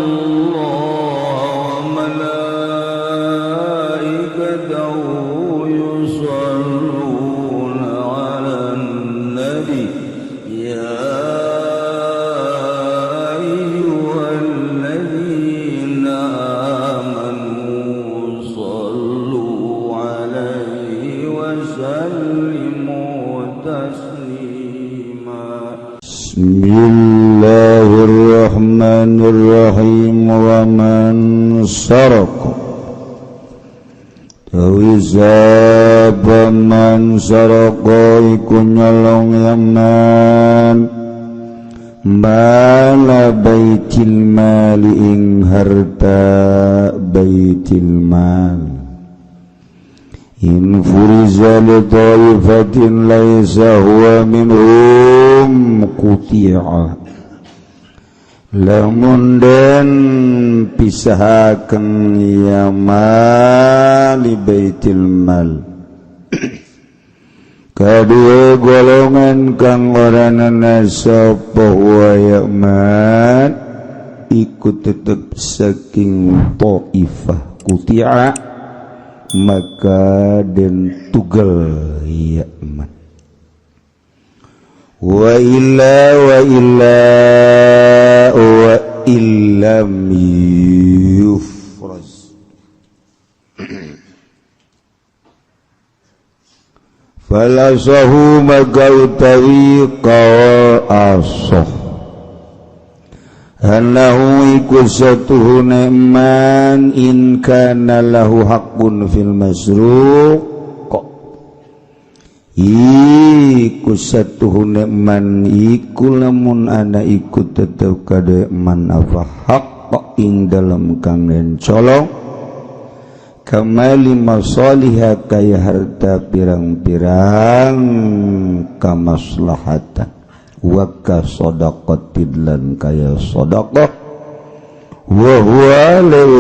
الله وملائكته يصلون على النبي يا أيها الذين آمنوا صلوا عليه وسلموا تسليما. بسم الله الرحمن الرحيم. ومن سرق Tawi sapa من سرق iku nyolong ya من مال بيت المال ing harta baitil mal إن فرز لطائفة ليس هو منهم قطع. Lamun den pisahakeun ya mali baitil mal kadua golongan kang ora nana sapa هو ya من iku tetep saking taifah قطع maka den tugel ya من وإلا وإلا وإن لم يفرز فالأصح maka utawi qaul asah أنه iku satuhune من إن كان له حق في المسروق iku satuhune من iku lamun ana iku tetep kade من apa hak ing dalam kang den colong كمال مصالح kaya harta pirang-pirang kamaslahatan وكصدقة lan kaya sadaqah وهو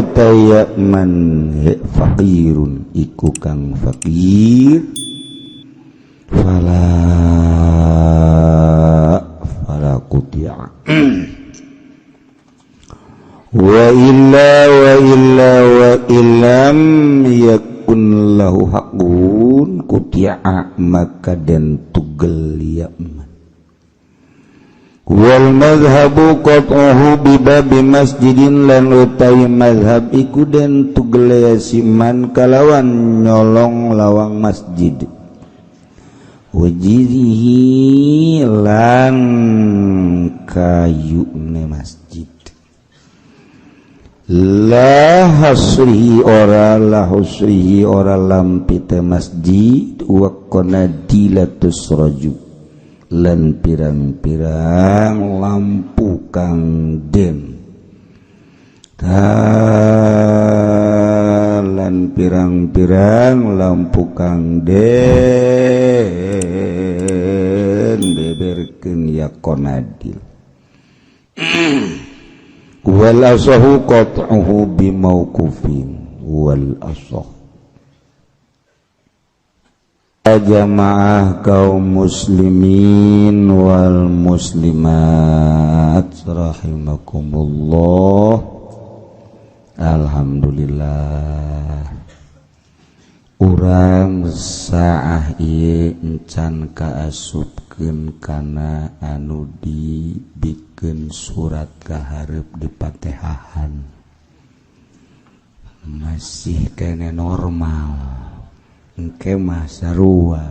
utawi من فقير iku kang fakir فلا فلا قطع وإلا وإلا وإن لم يكن له حق قطع maka den tugel ya والمذهب قطعه بباب مسجد lan utawi mazhab iku den tugel si من kalawan nyolong lawang masjid وجره lan kayune masjid لا حصره ora لا حصره ora lampite masjid وقناديل تسرج lan pirang-pirang lampu kang den lan pirang-pirang lampu kang den beberkeun ya قناديل والأصح قطعه بموقوف والأصح. Jamaah kaum muslimin wal muslimat rahimakumullah, alhamdulillah urang saah ieu encan kaasupkeun kana anu dibikeun surat kaharep di Patehahan, masih kene normal. Engke mah sarua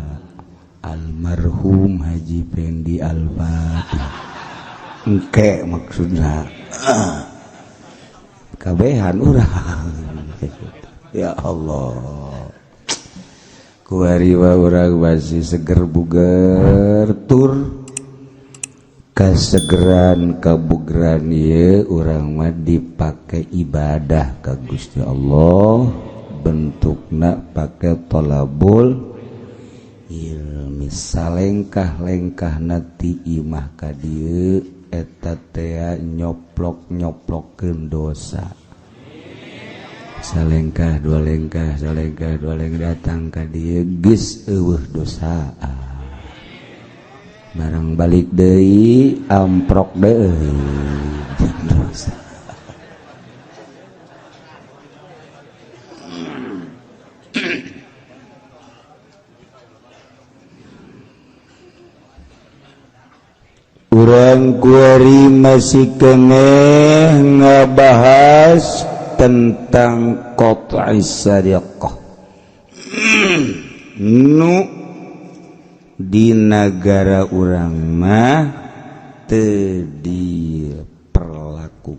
almarhum Haji Pendi Al-Fatih engke maksudna kabehan urang. Ya Allah, kuari wa urang masih seger buger tur kasegeran kabugeran ye urang mah dipake ibadah ka Gusti Allah, bentukna pake tolabul ilmi. Salengkah-lengkah nati imah ka dieu eta tea nyoplok-nyoplokeun dosa, salengkah dua lengkah, salengkah dua lengkah datang ka dieu geus eueuh dosa. Barang balik deui amprok deui dosa. Urang kuari masih keneh ngabahas tentang qat'i sariqah nu di nagara urang mah teu diperlakukan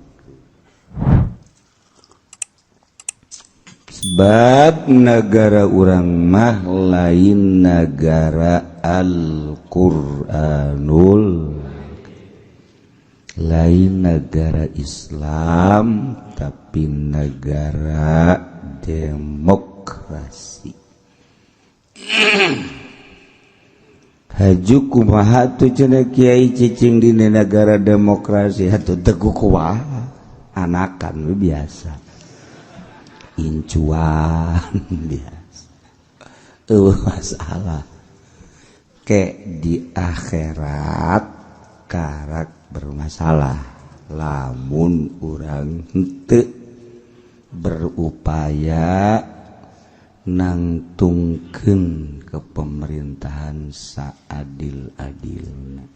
sebab nagara urang mah lain nagara Al-Qur'anul, lain negara Islam tapi negara demokrasi. Haju kumaha tuh cenah kiai cicing di negara demokrasi atuh teu kumaha anakan biasa incuan biasa eueuh masalah ke di akhirat karak bermasalah lamun urang henteu berupaya nangtungkeun ke pemerintahan saadil-adilna.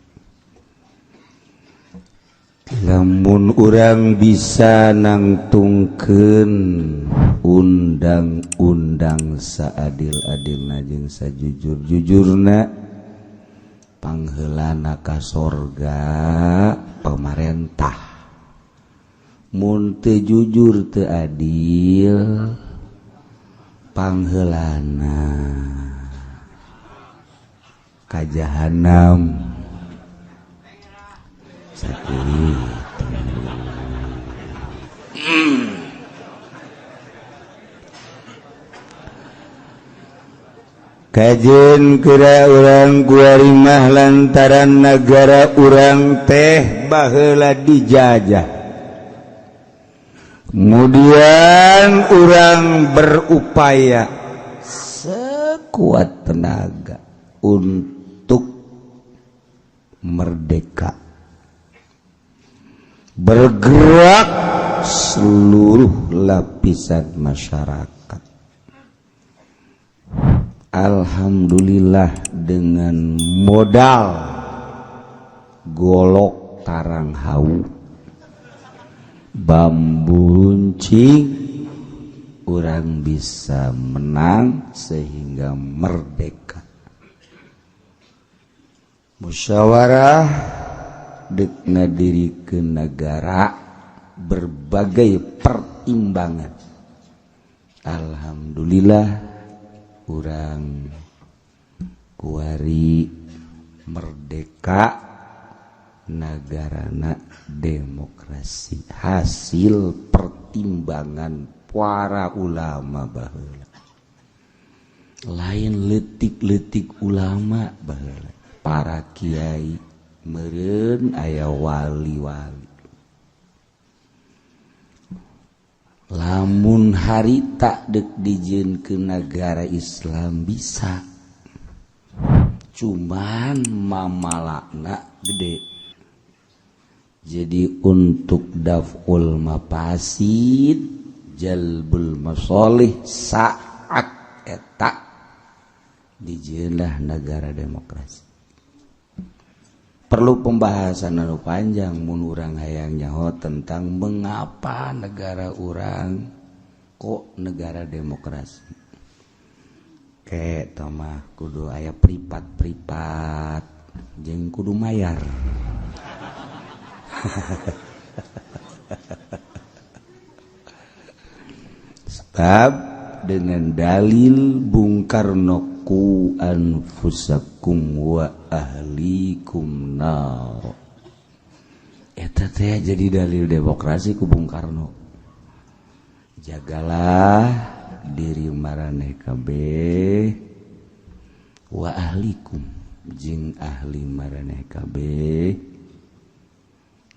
Lamun urang bisa nangtungkeun undang-undang saadil-adilna jeung sajujur-jujurna, pangheulana ka sorga pamarentah. Mun teu jujur teu adil pangheulana ka jahanam. Sakitu. Kajen kira urang kuari mah lantaran nagara urang teh baheula dijajah. Kemudian urang berupaya sekuat tenaga untuk merdeka, bergerak seluruh lapisan masyarakat. Alhamdulillah dengan modal golok tarang hau, bambu runcing, orang bisa menang sehingga merdeka. Musyawarah dek ngadirikeun negara berbagai pertimbangan. Alhamdulillah urang kuari merdeka, nagarana demokrasi, hasil pertimbangan para ulama baheula. Lain leutik-leutik ulama baheula, para kiai meureun aya wali-wali. Lamun harita dek dijieun ke negara Islam bisa, cuman mamalakna gede. Jadi untuk daf'ul mafasid jalbul masolih saat eta dijieunlah negara demokrasi. Perlu pembahasan anu panjang mun urang hayang nyaho tentang mengapa negara urang kok negara demokrasi. Ke mah kudu aya pripat-pripat jeung kudu mayar. Sebab dengan dalil Bung Karno ku anfusakum wa ahlikum nar. Eta teh jadi dalil demokrasi ku Bung Karno. Jagalah diri maraneh kabeh wa ahlikum jeung ahli maraneh kabeh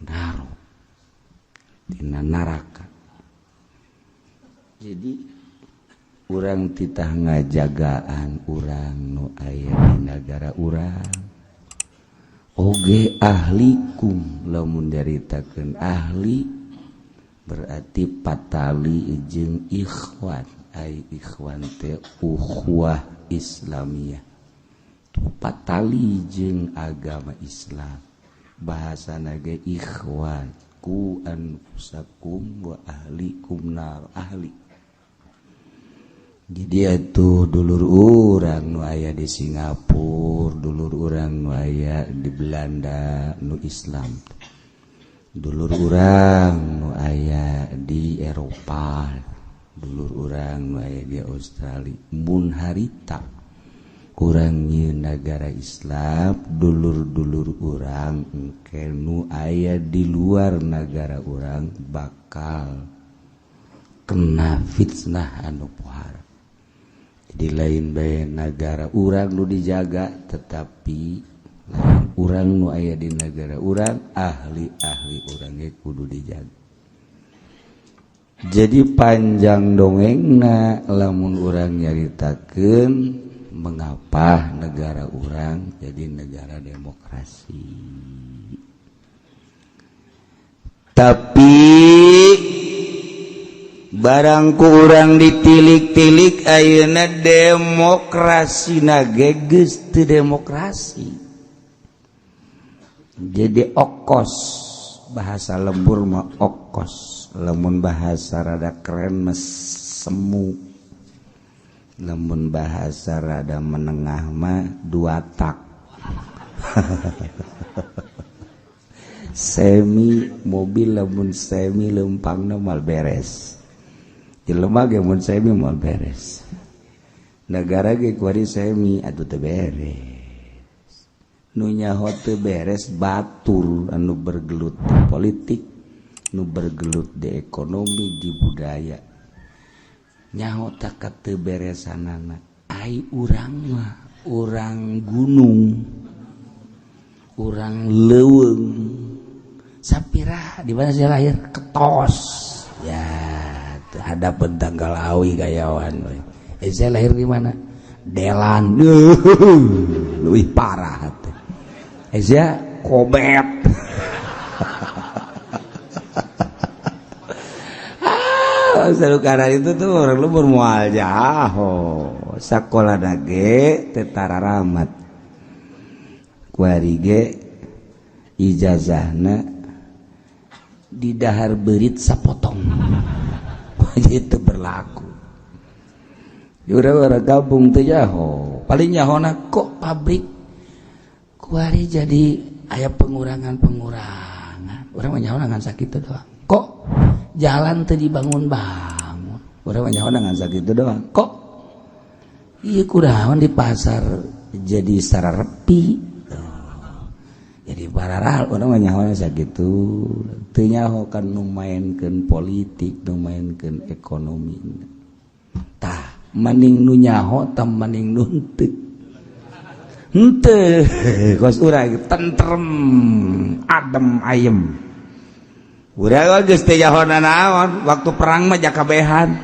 naro tina neraka. Jadi urang titah ngajagaan urang nu aya di nagara urang oge ahlikum. Lamun nyaritakeun ahli berarti patali jeung ikhwan, ai ikhwan teh ukhuwah Islamiyah, patali jeung agama Islam. Bahasa nage ikhwan ku anfusakum wa ahlikum nar ahli. Jadi itu dulur urang nu aya di Singapura, dulur urang nu aya di Belanda nu Islam, dulur urang nu aya di Eropa, dulur urang nu aya di Australia. Mun harita kurang nyieun nagara Islam, dulur-dulur urang engke nu aya di luar nagara urang bakal kena fitnah anu pohara. Jadi lain bae nagara urang nu dijaga, tetapi urang nu aya di nagara urang, ahli-ahli urang ge kudu dijaga. Jadi panjang dongengna lamun urang nyaritakeun mengapa negara urang jadi negara demokrasi. Tapi barang ku urang ditilik-tilik ayeuna demokrasi nage geus teu demokrasi. Jadi okos, bahasa lembur mah okos, lamun bahasa rada keren mah semu, lamun bahasa rada menengah mah dua tak. Semi mobil lamun semi lempangna mal beres, jelema ge mun semi mal beres, negara ge kuari semi atuh teu beres. Nu nyaho teu beres batur anu bergelut di politik, nu bergelut di ekonomi, di budaya. Nyaho tak teu beresanana. Ai urang mah urang gunung, urang leuweung. Sapira di mana saya lahir ketos. Ya, hadapan tanggal awi gayawan. Saya lahir di mana? Delan. Leuwih parah teh. Saya kobet. Karena itu tuh orang lembur mual jaho. Sakola nage tetara ramat. Kuari ge ijazahna di dahar berit sapotong. Itu berlaku. Urang gabung teu jaho. Paling nyahona kok pabrik kuari jadi aya pengurangan-pengurangan. Urang mah nyahona ngan sakitu doang. Kok jalan teu dibangun-bangun. Urang mah nyahona ngan sakitu doang. Kok ieu kuraon di pasar jadi secara repi. Jadi pararal urang mah nyahona sakitu. Teu nyaho kan nu maenkeun politik, nu maenkeun ekonomi. Tah, maning nu nyaho tah maning nu henteu. Henteu, kos urang tentrem, adem ayem. Urang geus teu nyaho nanaon, waktu perang mah jakabehan.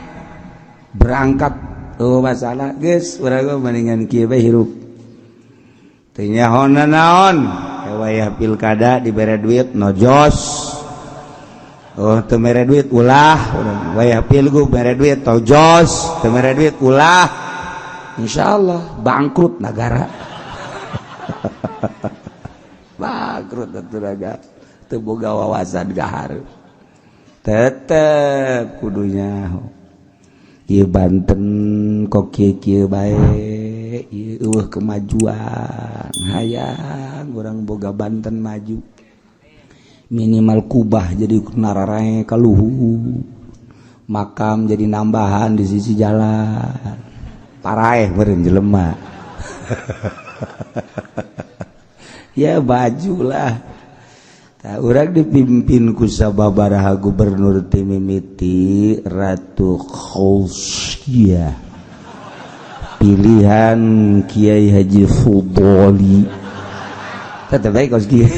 Berangkat oh masalah geus urang mah maningan kieu bae hirup. Teu nyaho nanaon, wayah pilkada dibere duit nojos. Oh teu mere duit ulah, wayah pilgub mere duit tojos, teu mere duit ulah. Insyaallah bangkrut negara. Bangkrut atuh negara. Teu boga wawasan gahar. Tetep kudu nyaho. Ieu Banten kok kieu-kieu bae, ieu eueuh kemajuan. Hayang urang boga Banten maju. Minimal kubah jadi nararae ka luhur, makam jadi nambahan di sisi jalan, paraeh meureun jelema. Ya bajulah. Tah urang dipimpin ku sababaraha gubernur ti mimiti Ratu Khausia, pilihan Kiai Haji Fudoli. Tetep bae kos kieu.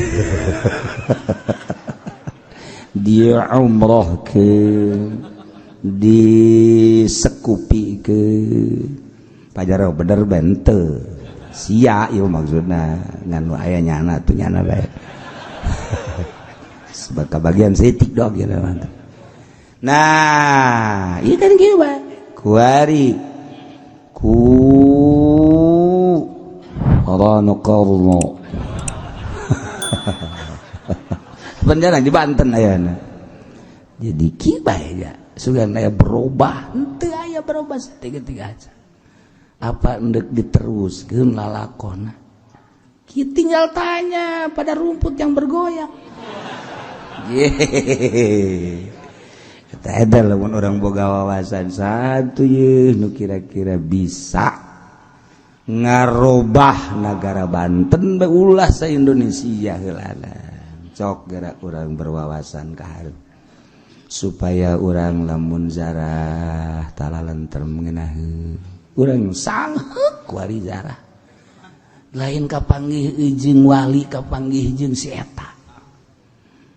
Dia umroh ke, disekupi ke, pajaro bener bente sia ieu maksudna ngan nu aya nyana tuh nyana bae. Sebagai bagian setik dong gitu mantap. Nah, ieu kan kieu bae. Kuari ku Rano Karno. Beneran di Banten ayana. Jadi kieu bae ya. Sugan aya berubah, henteu aya berubah tiga-tiga aja. Apa endek diteruskeun lalakonna? Kieu tinggal tanya pada rumput yang bergoyang. Yeay. Eta eta lamun urang boga wawasan satu ye nu kira-kira bisa ngarobah nagara Banten ulah sa Indonesia heulana. Cok gerak urang berwawasan ka hareup supaya urang lamun zarah talalentrem ngeunaheun urang sangheuk kuari zarah lain kapanggih jeung wali kapanggih jeung si eta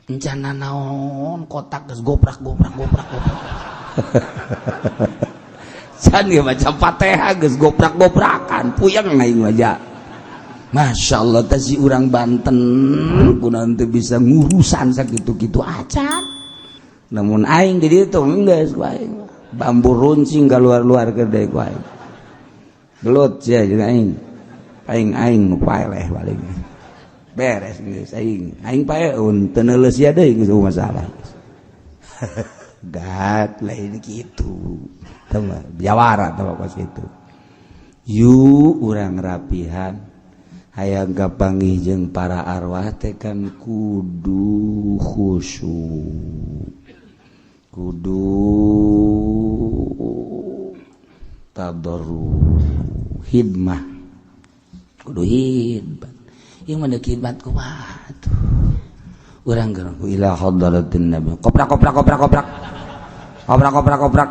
encana naon kotak geus goprak goprak goprak goprak can ieu maca Fatihah geus goprak goprakan puyeng aing mah. Masya Allah teh si urang Banten kunaon teu bisa ngurusan sakitu-kitu acan. Namun aing di ditu geus ku aing bambu runcing kaluar-luar ke deui ku aing. Gelut sia jeung aing. Aing aing nu paeleh paling. Beres geus aing. Aing paeun teu neuleus sia deui geus masalah. Gat lain kitu. Tah mah jawara tah kos kitu. Yu urang rapihan hayang kapanggih jeung para arwah teh kan kudu khusyuk. Kudu tadarru hidmah kudu hidmat ieu mah deuk hidmat kumaha tuh urang geus ila hadratin nabi koprak koprak koprak koprak koprak koprak koprak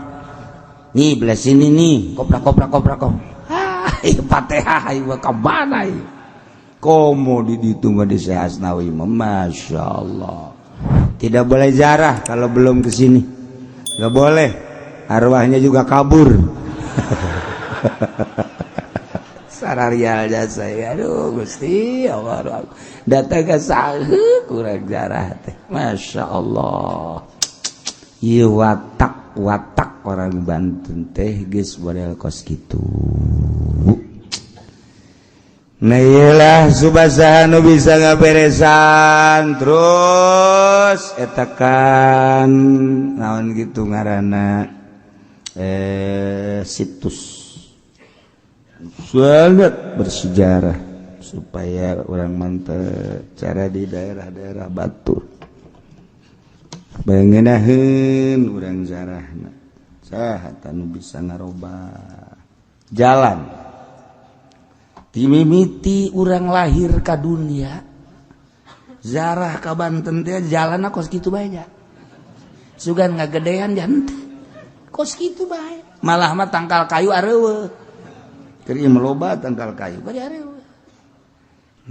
nih belah sini nih koprak koprak koprak koprak ah ieu Fatihah ieu ka mana ieu komo di ditu mah di Syekh Asnawi mah masyaallah. Tidak boleh zarah kalau belum ke sini. Nggak boleh. Arwahnya juga kabur. Sararial jasa ya. Aduh Gusti Allah. Datang ke sahu kurang zarah teh. Masya Allah. Ieu watak-watak orang Banten teh geus model kos kitu. Nah iyalah subasa nu bisa ngaberesan terus eta kan naon gitu ngaranna situs sangat bersejarah supaya orang mantep cara di daerah-daerah Batur bangenaheun urang zarahna saha nu bisa ngarobah jalan timimiti urang lahir ka dunia zarah ka Banten teh jalanna kos kitu bae nya sugan ngagedean janten kos kitu bae malah mah tangkal kayu areueuh keur ieu loba tangkal kayu bari areueuh.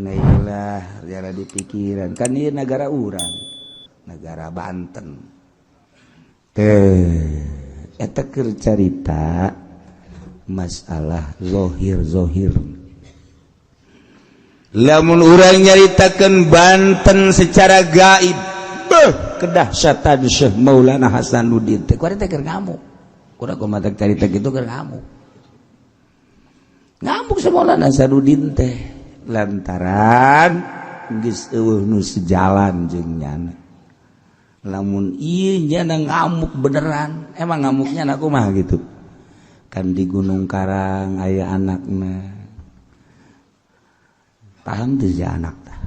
Nah iyalah jara di pikiran kan ieu nagara urang negara Banten teh eta keur carita masalah zohir zohir. Lamun urang nyaritakeun Banten secara gaib beuh kedahsyatan Syekh Maulana Hasanuddin teh kuari teh keur ngamuk kurang kumaha carita kitu keur ngamuk ngamuk Syekh Maulana Hasanuddin teh lantaran geus eueuh nu sejalan jeung nyana. Lamun ieu nyana ngamuk beneran emang ngamuknya na kumaha gitu kan di Gunung Karang aya anakna paham tuh si anak tah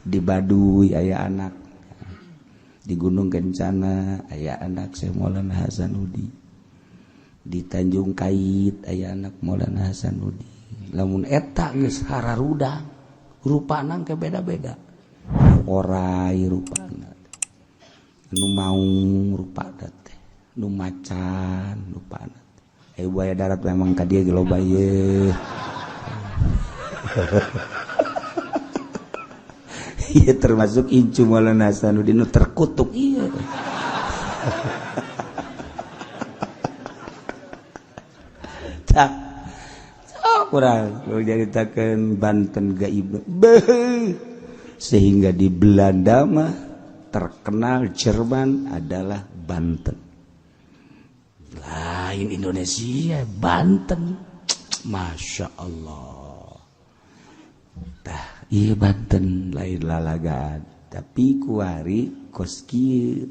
di Baduy aya anak di Gunung Kencana aya anak Syekh Maulana Hasanuddin di Tanjung Kait aya anak Maulana Hasanuddin. Lamun eta geus hararudang rupana ke beda-beda orai rupana nu maung rupana teh nu macan rupana teh buaya darat memang ka dieu ge loba ieu. Iya termasuk incu Maulana Hasanuddin nu terkutuk iya. Tak kurang nyaritakeun Banten gaib sehingga di Belanda mah terkenal Jerman adalah Banten lain Indonesia Banten. Masya Allah. Tah iya Banten lain lalagaan. Tapi kuari kos kieu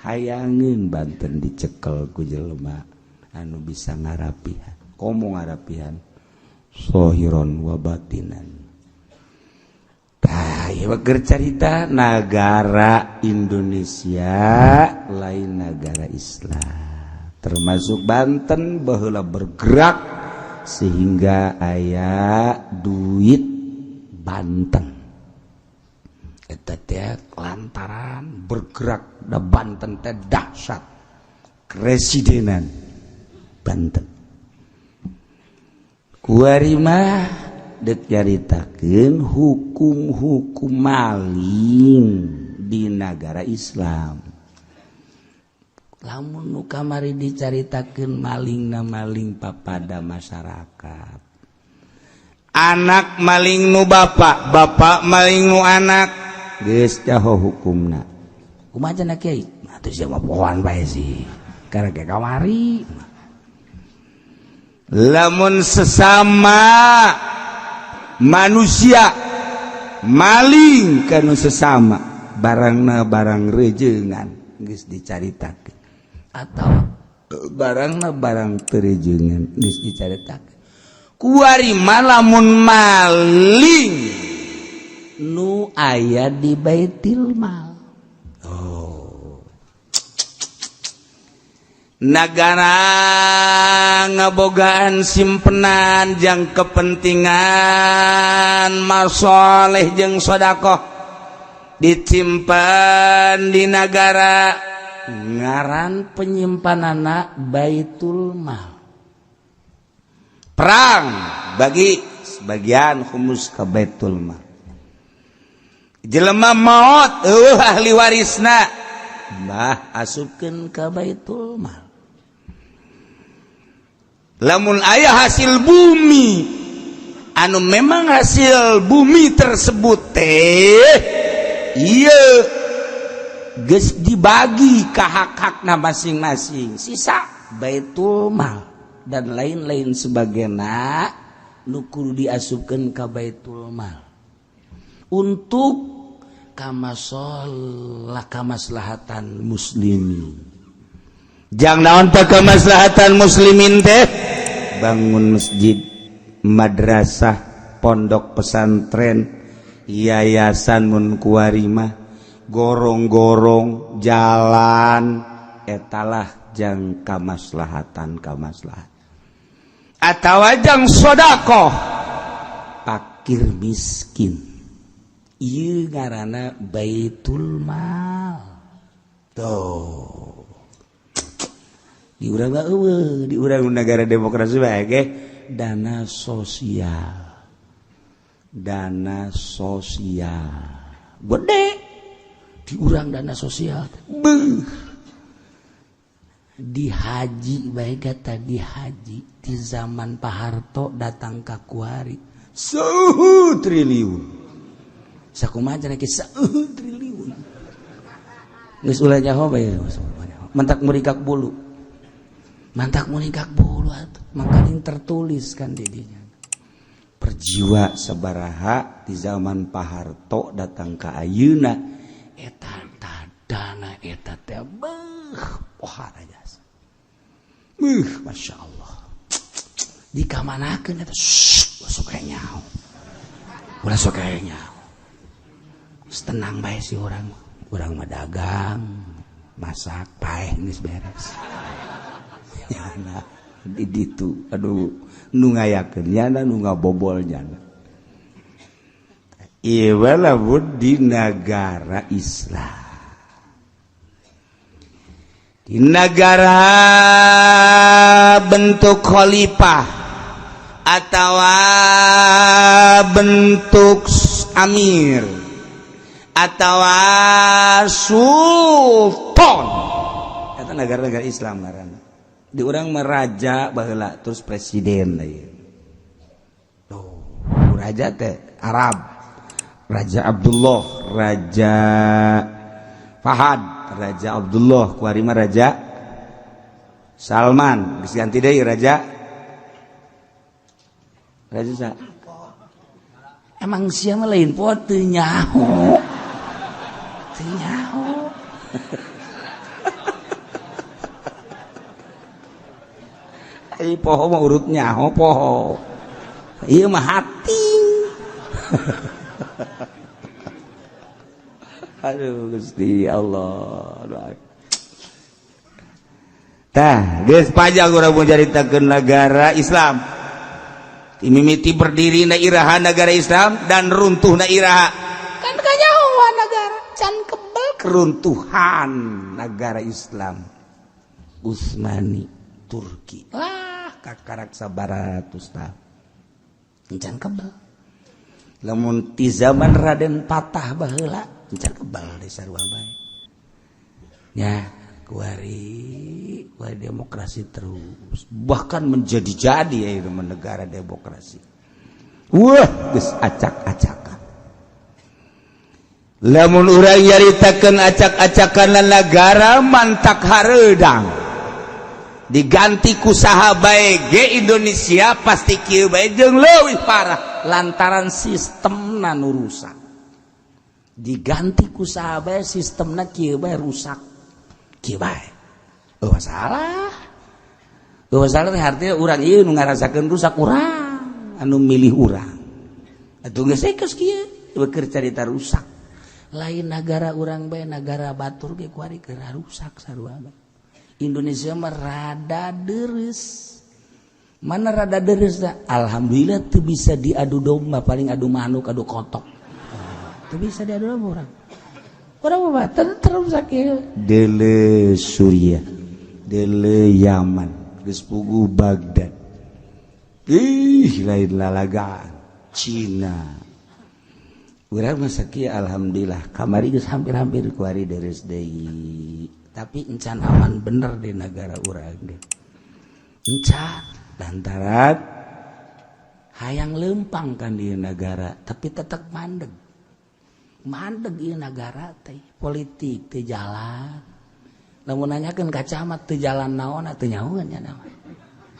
hayangeun Banten dicekel ku jelema anu bisa ngarapihan, komo ngarapihan sohiron wa batinan. Tah, ieu keur carita nagara Indonesia lain nagara Islam, termasuk Banten baheula bergerak sehingga aya duit Banten. Eta teh lantaran bergerak da Banten teh dahsyat Kresidenan Banten. Kuari mah dek nyaritakeun hukum-hukum maling di nagara Islam. Lamun nu kamari dicaritakeun malingna maling papada masyarakat, anak maling nu bapak, bapak maling nu anak, geus jaho hukumna. Kumaha cenah, Kiai? Atuh sia mah pohoan bae sih karena kayak kamari. Lamun sesama manusia maling kanu sesama, barangna barang rejengan geus dicaritakeun, atau barangna barang teu rejengan geus dicaritakeun. Kuari mah lamun maling nu aya di baitul mal. Oh, nagara ngabogaan simpenan jang kepentingan masoleh jeung sodakoh, disimpan di negara, ngaran penyimpanana baitul mal. Perang bagi sebagian humus ke baitul mal. Jelema maut eueuh ahli warisna, bah asupkeun ka baitul mal. Lamun aya hasil bumi anu memang hasil bumi tersebut teh iya geus dibagi ke hak-hakna masing-masing, sisa baitul mal dan lain-lain sebagainya nu kudu diasupkeun ka baitul mal untuk kamasolah kamaslahatan muslimin. Jang naon teh kemaslahatan muslimin teh? Bangun masjid, madrasah, pondok pesantren, yayasan, mun kuari mah gorong-gorong jalan, etalah jang kamaslahatan kamaslahat, atawa jang sodakoh fakir miskin. Ieu ngaranna baitul mal. Tuh, di urang mah eueuh, di urang negara demokrasi bae ge dana sosial, dana sosial gede di urang, dana sosial beuh. Di haji bae, kata di haji di zaman Pak Harto datang ka kuari seueuh triliun. Sakumaha cenah ge seueuh triliun? Geus ulah nyaho bae, mantak merikak bulu, mantak merikak bulu atuh. Makaning tertulis kan didinya perjiwa sabaraha di zaman Pak Harto datang ke ayeuna. Eta dana eta teh beuh pohara jasa. Beuh, Masya Allah, dikamanakeun eta? Shh, sok aya nyaho, ulah sok aya nyaho. Tenang bae si urang, urang mah dagang, masak, paeh, geus beres. Nyana di ditu, aduh, nu ngayakeun nyana, nu ngabobol nyana. Ieu lamun di negara Islam, di negara bentuk khalifah atau bentuk amir atau sultan, eta negara-negara Islam ngaranna. Di urang mah raja baheula, terus presiden deui. Tuh, raja teh Arab, Raja Abdullah, Raja Fahad, Raja Abdullah, kuari mah Raja Salman, geus ganti deui raja. Raja sa? Emang sia mah lain pot teu nyaho. Teu nyaho. Ai poho mah urut nyaho poho. Ieu mah hati. Aduh Gusti Allah. Tah, geus pajak urang mun caritakeun negara Islam. Mimiti berdiri na iraha negara Islam dan runtuh na iraha. Kan kanyahoan negara can kebel keruntuhan negara Islam. Utsmani Turki. Wah, kakarak sabaratus tahun. Can kebel. Lamun ti zaman Raden Patah baheula can kebal di sarua bae. Ya, kuari kuari demokrasi terus. Bahkan menjadi-jadi ya itu negara demokrasi. Wah, geus acak-acakan. Lamun urang nyaritakeun acak-acakan negara mantak hareudang. Diganti ku saha bae ge Indonesia pasti kieu bae jeung leuwih parah lantaran sistemna nu rusak. Diganti ku saha bae sistemna kieu bae rusak. Kieu bae. Eueuh masalah. Eueuh masalah teh artinya urang ieu nu ngarasakeun rusak urang, anu milih urang. Atuh geus geus kieu beukeun carita rusak. Lain negara urang bae, negara batur ge kuari keur rusak sarua bae. Indonesia mah rada deres. Mana rada deres dah? Alhamdulillah tuh bisa diadu domba, paling adu manuk, adu kotok. Tuh bisa diadu domba orang. Orang mah terus sakit. Dele Suriah, dele Yaman, geus puguh Baghdad. Ih, lain lalagaan. Cina. Urang mah sakieu alhamdulillah kamari geus hampir-hampir kuari deres deui. Tapi encan aman bener di negara urang ge. Encan lantaran hayang lempang kan di negara tapi tetap mandeg. Mandeg ieu nagara teh politik teh jalan. Lamun nanyakeun ka camat teu jalan naon teu nyahoeun nya nama.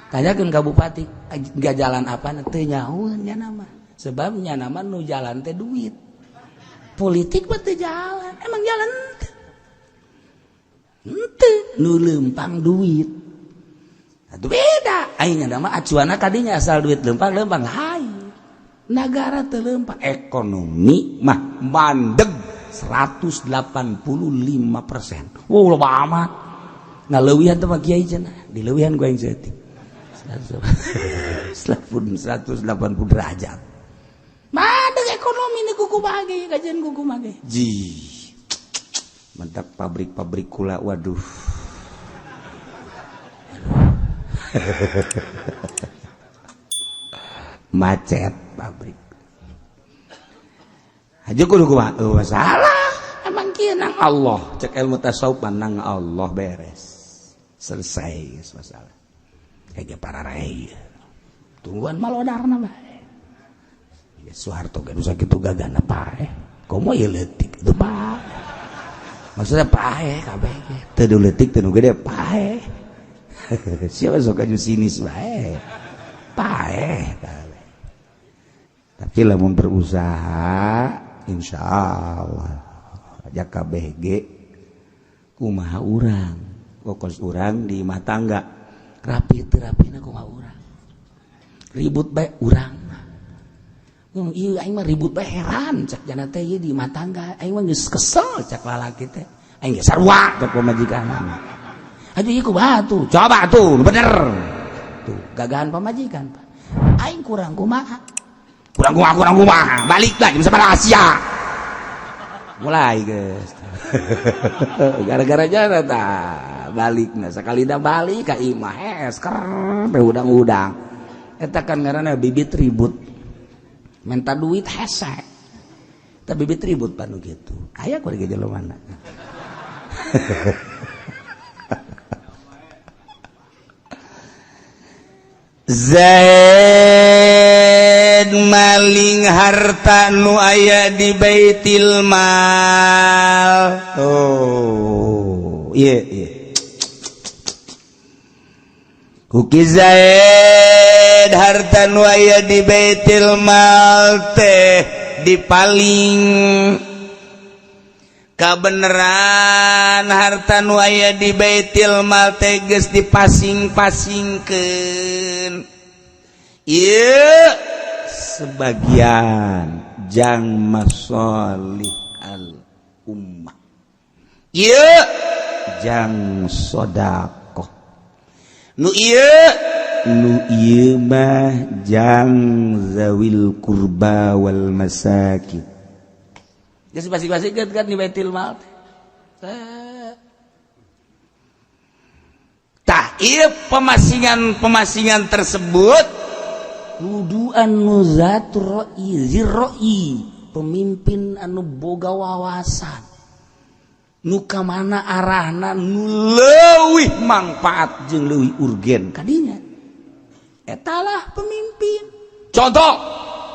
Tanyakeun ka bupati enggak jalan apa teu nyahoeun nya nama. Sebab nya nama nu jalan teh duit. Politik mah teu jalan, emang jalan teu. Henteu nu lempang duit. Atuh beda. Aing nya nama acuanna kadinya asal duit lempang-lempang lain. Negara teu lempang, ekonomi mah mandeg 185%. Wow, loba amat. Ngaleuwihan teh mah kiai cenah, dileuwihan ku aing saeutik. 180 derajat. Mandeg ekonomi ni kuku bage, kajian kuku mage. Ji. Mantap pabrik-pabrik kula, waduh. Macet pabrik. Aja kudu kumaha? Oh, masalah. Emang kieu nang Allah, cek ilmu tasawuf nang Allah beres. Selesai geus masalah. Kayak para rai. Tungguan malodarna bae. Ya Soeharto ge nu sakitu gagana paeh. Komo ieu leutik itu paeh. Maksudnya paeh kabeh ge. Teu leutik teu nu gede paeh. Siapa sok aju sinis bae. Paeh kabeh. Tapi lamun berusaha insyaallah aja kabeh ge kumaha urang. Kokos urang di imah tangga. Rapi teu rapina kumaha urang. Ribut bae urang. Ieu aing mah ribut bae heran cak jana teh ieu di imah tangga aing mah geus kesel cak lalaki teh. Aing geus sarua cak pamajikan. Aduh ieu kumaha tuh? Coba tuh bener. Tuh gagahan pamajikan Pak. Aing kurang kumaha? Kurang kumaha, kurang kumaha. Balik lah jeung sabaraha Asia. Mulai geus. Gara-gara jana tah balikna sakali da balik ka imah hes ker teh udang-udang. Eta kan ngaranna bibit ribut. Minta duit hese. Tapi bibit ribut panu kitu. Aya ku ge jelema mana. Zaid maling harta nu aya di Baitil Mal. Oh, iya iya. Kuki Zaid harta nu aya di Baitil Mal teh dipaling. Kabeneran harta nu aya di Baitul Mal teh geus dipasing-pasingkeun. Ieu sebagian jang masolih al ummah, ieu jang sodakoh, nu ieu, nu ieu mah jang zawil kurba wal masakin. Geus pasing-pasingkeun kan di Baitul Mal teh. Tah, ieu pemasingan-pemasingan tersebut kudu anu zatur ra'yi, zirra'i, pemimpin anu boga wawasan nu ka mana arahna, nu leuwih mangfaat jeung leuwih urgen kadinya, etalah pemimpin. Contoh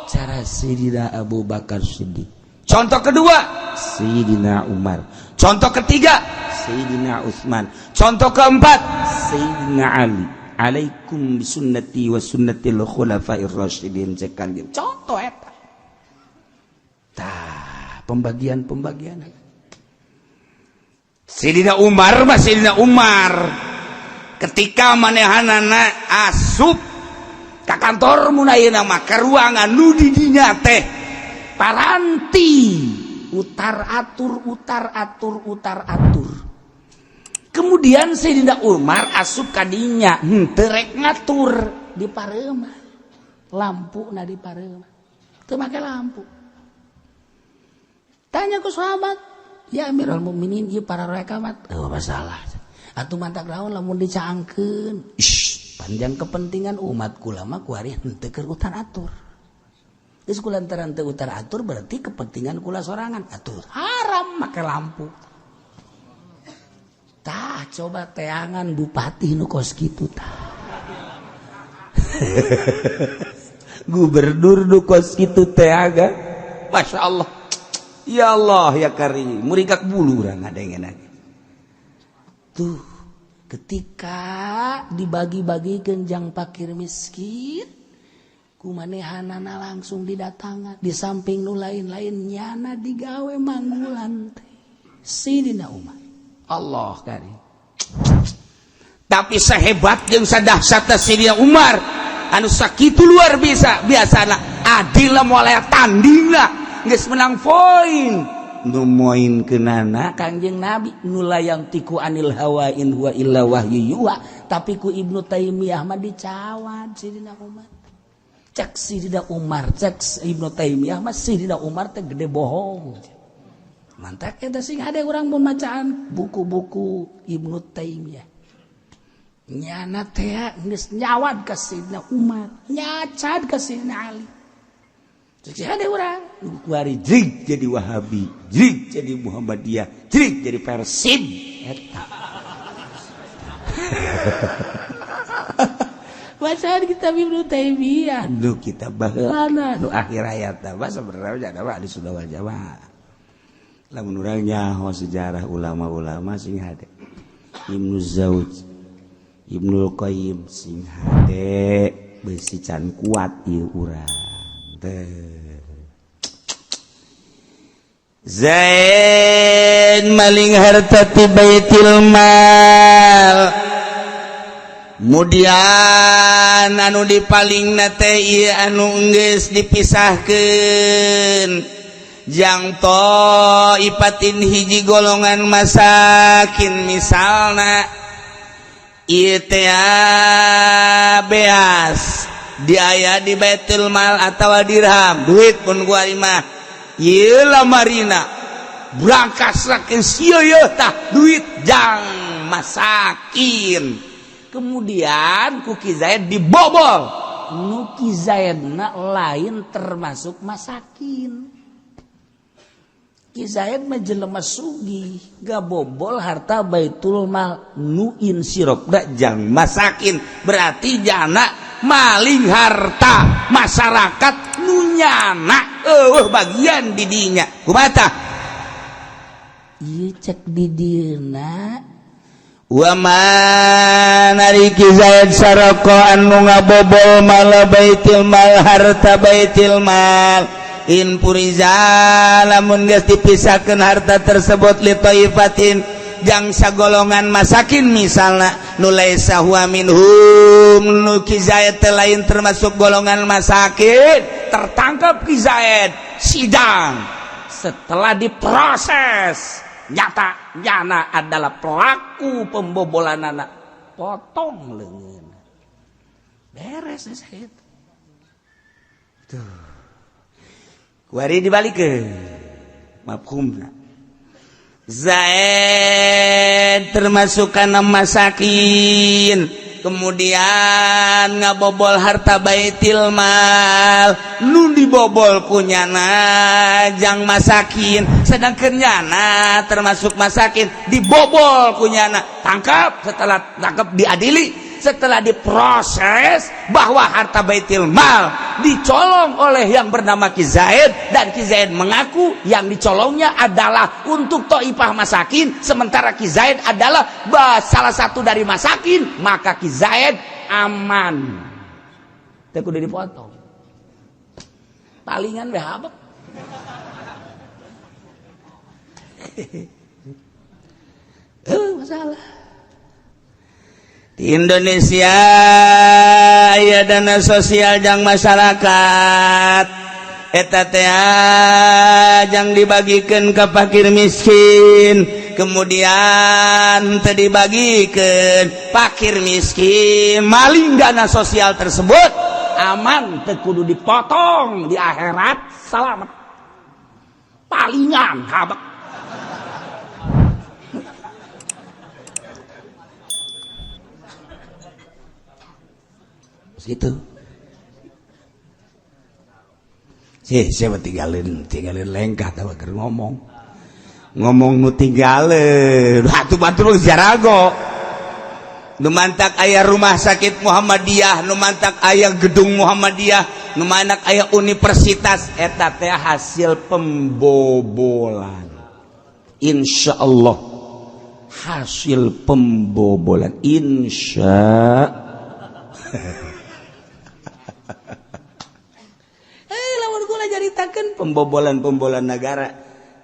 cara Sayyidina Abu Bakar Siddiq, contoh kedua Sayyidina Umar, contoh ketiga Sayyidina Utsman, contoh keempat Sayyidina Ali. Alaikum bisunnati wa sunnatil khulafair rasyidin, cek Kanjeng. Contoh eta. Tah, pembagian-pembagian Sayyidina Umar mah, Sayyidina Umar ketika manehanana asup ka kantor mun ayeuna mah, ka ruangan nu di dinya teh paranti utar atur, utar atur, utar atur. Kemudian Sayyidina Umar asup kadinya, henteu rek ngatur di pareuma lampu, na di pareuma teu make lampu. Tanya ku sahabat, "Ya Amirul Mukminin, ieu para rekamat." "Oh, masalah atuh, mantak naon lamun dicaangkeun?" "Ish, panjang kepentingan umat, kula mah kuari henteu keur utar atur. Geus kulantaran teu utar atur berarti kepentingan kula sorangan, atuh haram make lampu." Tah, coba teangan bupati nu kos kitu tah. Gubernur nu kos kitu teh aga. Masya Allah. Ya Allah ya Karim, murikak bulu urang ngadengen. Tuh, ketika dibagi-bagikan jang pakir miskin, kumanehanana langsung didatangan. Di samping nu lain-lain, nyana digawe manggulan teh. Sidina Umar. Allah Karim. Tapi sehebat jeung sadahsyatna Sidina Umar anu sakitu luar biasa biasana adil lah, moal tanding lah, geus menang poin nu moinkeunana Kangjeng Nabi nu la yantiqu anil hawa in huwa illa wahyu yuha. Tapi ku Ibnu Taimiyah mah dicawad Sidina Umar. Cek Sidina Umar, cek Ibnu Taimiyah mah Sidina Umar teh gede bohong. Mantak eta sing ada orang pembacaan buku-buku Ibnu Taimiyah, nyana teh geus nyawad ka Sidina Umar, nyacad ka Sidina Ali. Cek ada orang kuari jrig jadi Wahabi, jrig jadi Muhammadiyah, jrig jadi Persib eta. Bacaan kitab Ibnu Taimiyah nu kitab baheulana, nu akhir hayat mah sebenarnya ada mah di sudah wal jamaah. Lamun urang nyaho sejarah ulama-ulama sing hade, Ibnu Zauj, Ibnul Qayyim sing hade, besi can kuat ieu urang teh. Zaid maling harta ti Baitul Mal. Kemudian anu dipaling teh ieu anu geus dipisahkeun jang ipatin, hiji golongan masakin. Misalna ieu teh beas di aya di Baitul Mal atau dirham, duit pun gua mah ieu lamarina berangkas tah duit jang masakin. Kemudian ku Ki Zaid dibobol, nu Ki Zaidna lain termasuk masakin. Ki Zaid mah jelema sugih, gak bobol harta Baitul Mal nu insirop da jang masakin, berarti jana maling harta masyarakat nu nyana eueuh bagian didinya. Kumaha ieu cek di dieuna? Wa man ari Ki Zaid saraka anu ngabobol mala baitul mal, harta baitul mal. In furiza, lamun geus dipisahkeun harta tersebut, li thaifatin, jang sagolongan masakin, misalna nu laisa huwa minhum, nu Ki Zaid teh lain termasuk golongan masakin. Tertangkap Ki Zaid, sidang, setelah diproses nyata nyana adalah pelaku pembobolan anak, potong leungeun, beres. Zaid tuh kuari dibalikeun mafhumna. Zaid termasuk karena masakin, kemudian ngabobol harta baitil mal, nu dibobol kunyana jang masakin, sedangkan nyana termasuk masakin, dibobol kunyana, tangkap. Setelah tangkap, diadili, setelah diproses bahwa harta baitil mal dicolong oleh yang bernama Ki Zaid dan Ki Zaid mengaku yang dicolongnya adalah untuk toipah masakin, sementara Ki Zaid adalah salah satu dari masakin, maka Ki Zaid aman, teu kudu dipotong. Palingan we habek. Masalah di Indonesia ya, dana sosial jang masyarakat eta teh jang dibagikan ke fakir miskin, kemudian teu dibagikan, fakir miskin maling dana sosial tersebut, aman, teu kudu dipotong, di akhirat selamat, palingan habek. Gitu sih, siapa tinggalin tinggalin lengkah tahu keur ngomong ngomong nu tinggalin batu batu lu jarago. Nu mantak aya rumah sakit Muhammadiyah, nu mantak aya gedung Muhammadiyah, nu mantak aya universitas, eta teh hasil pembobolan. Insya Allah hasil pembobolan, insya. Caritakan pembobolan-pembobolan negara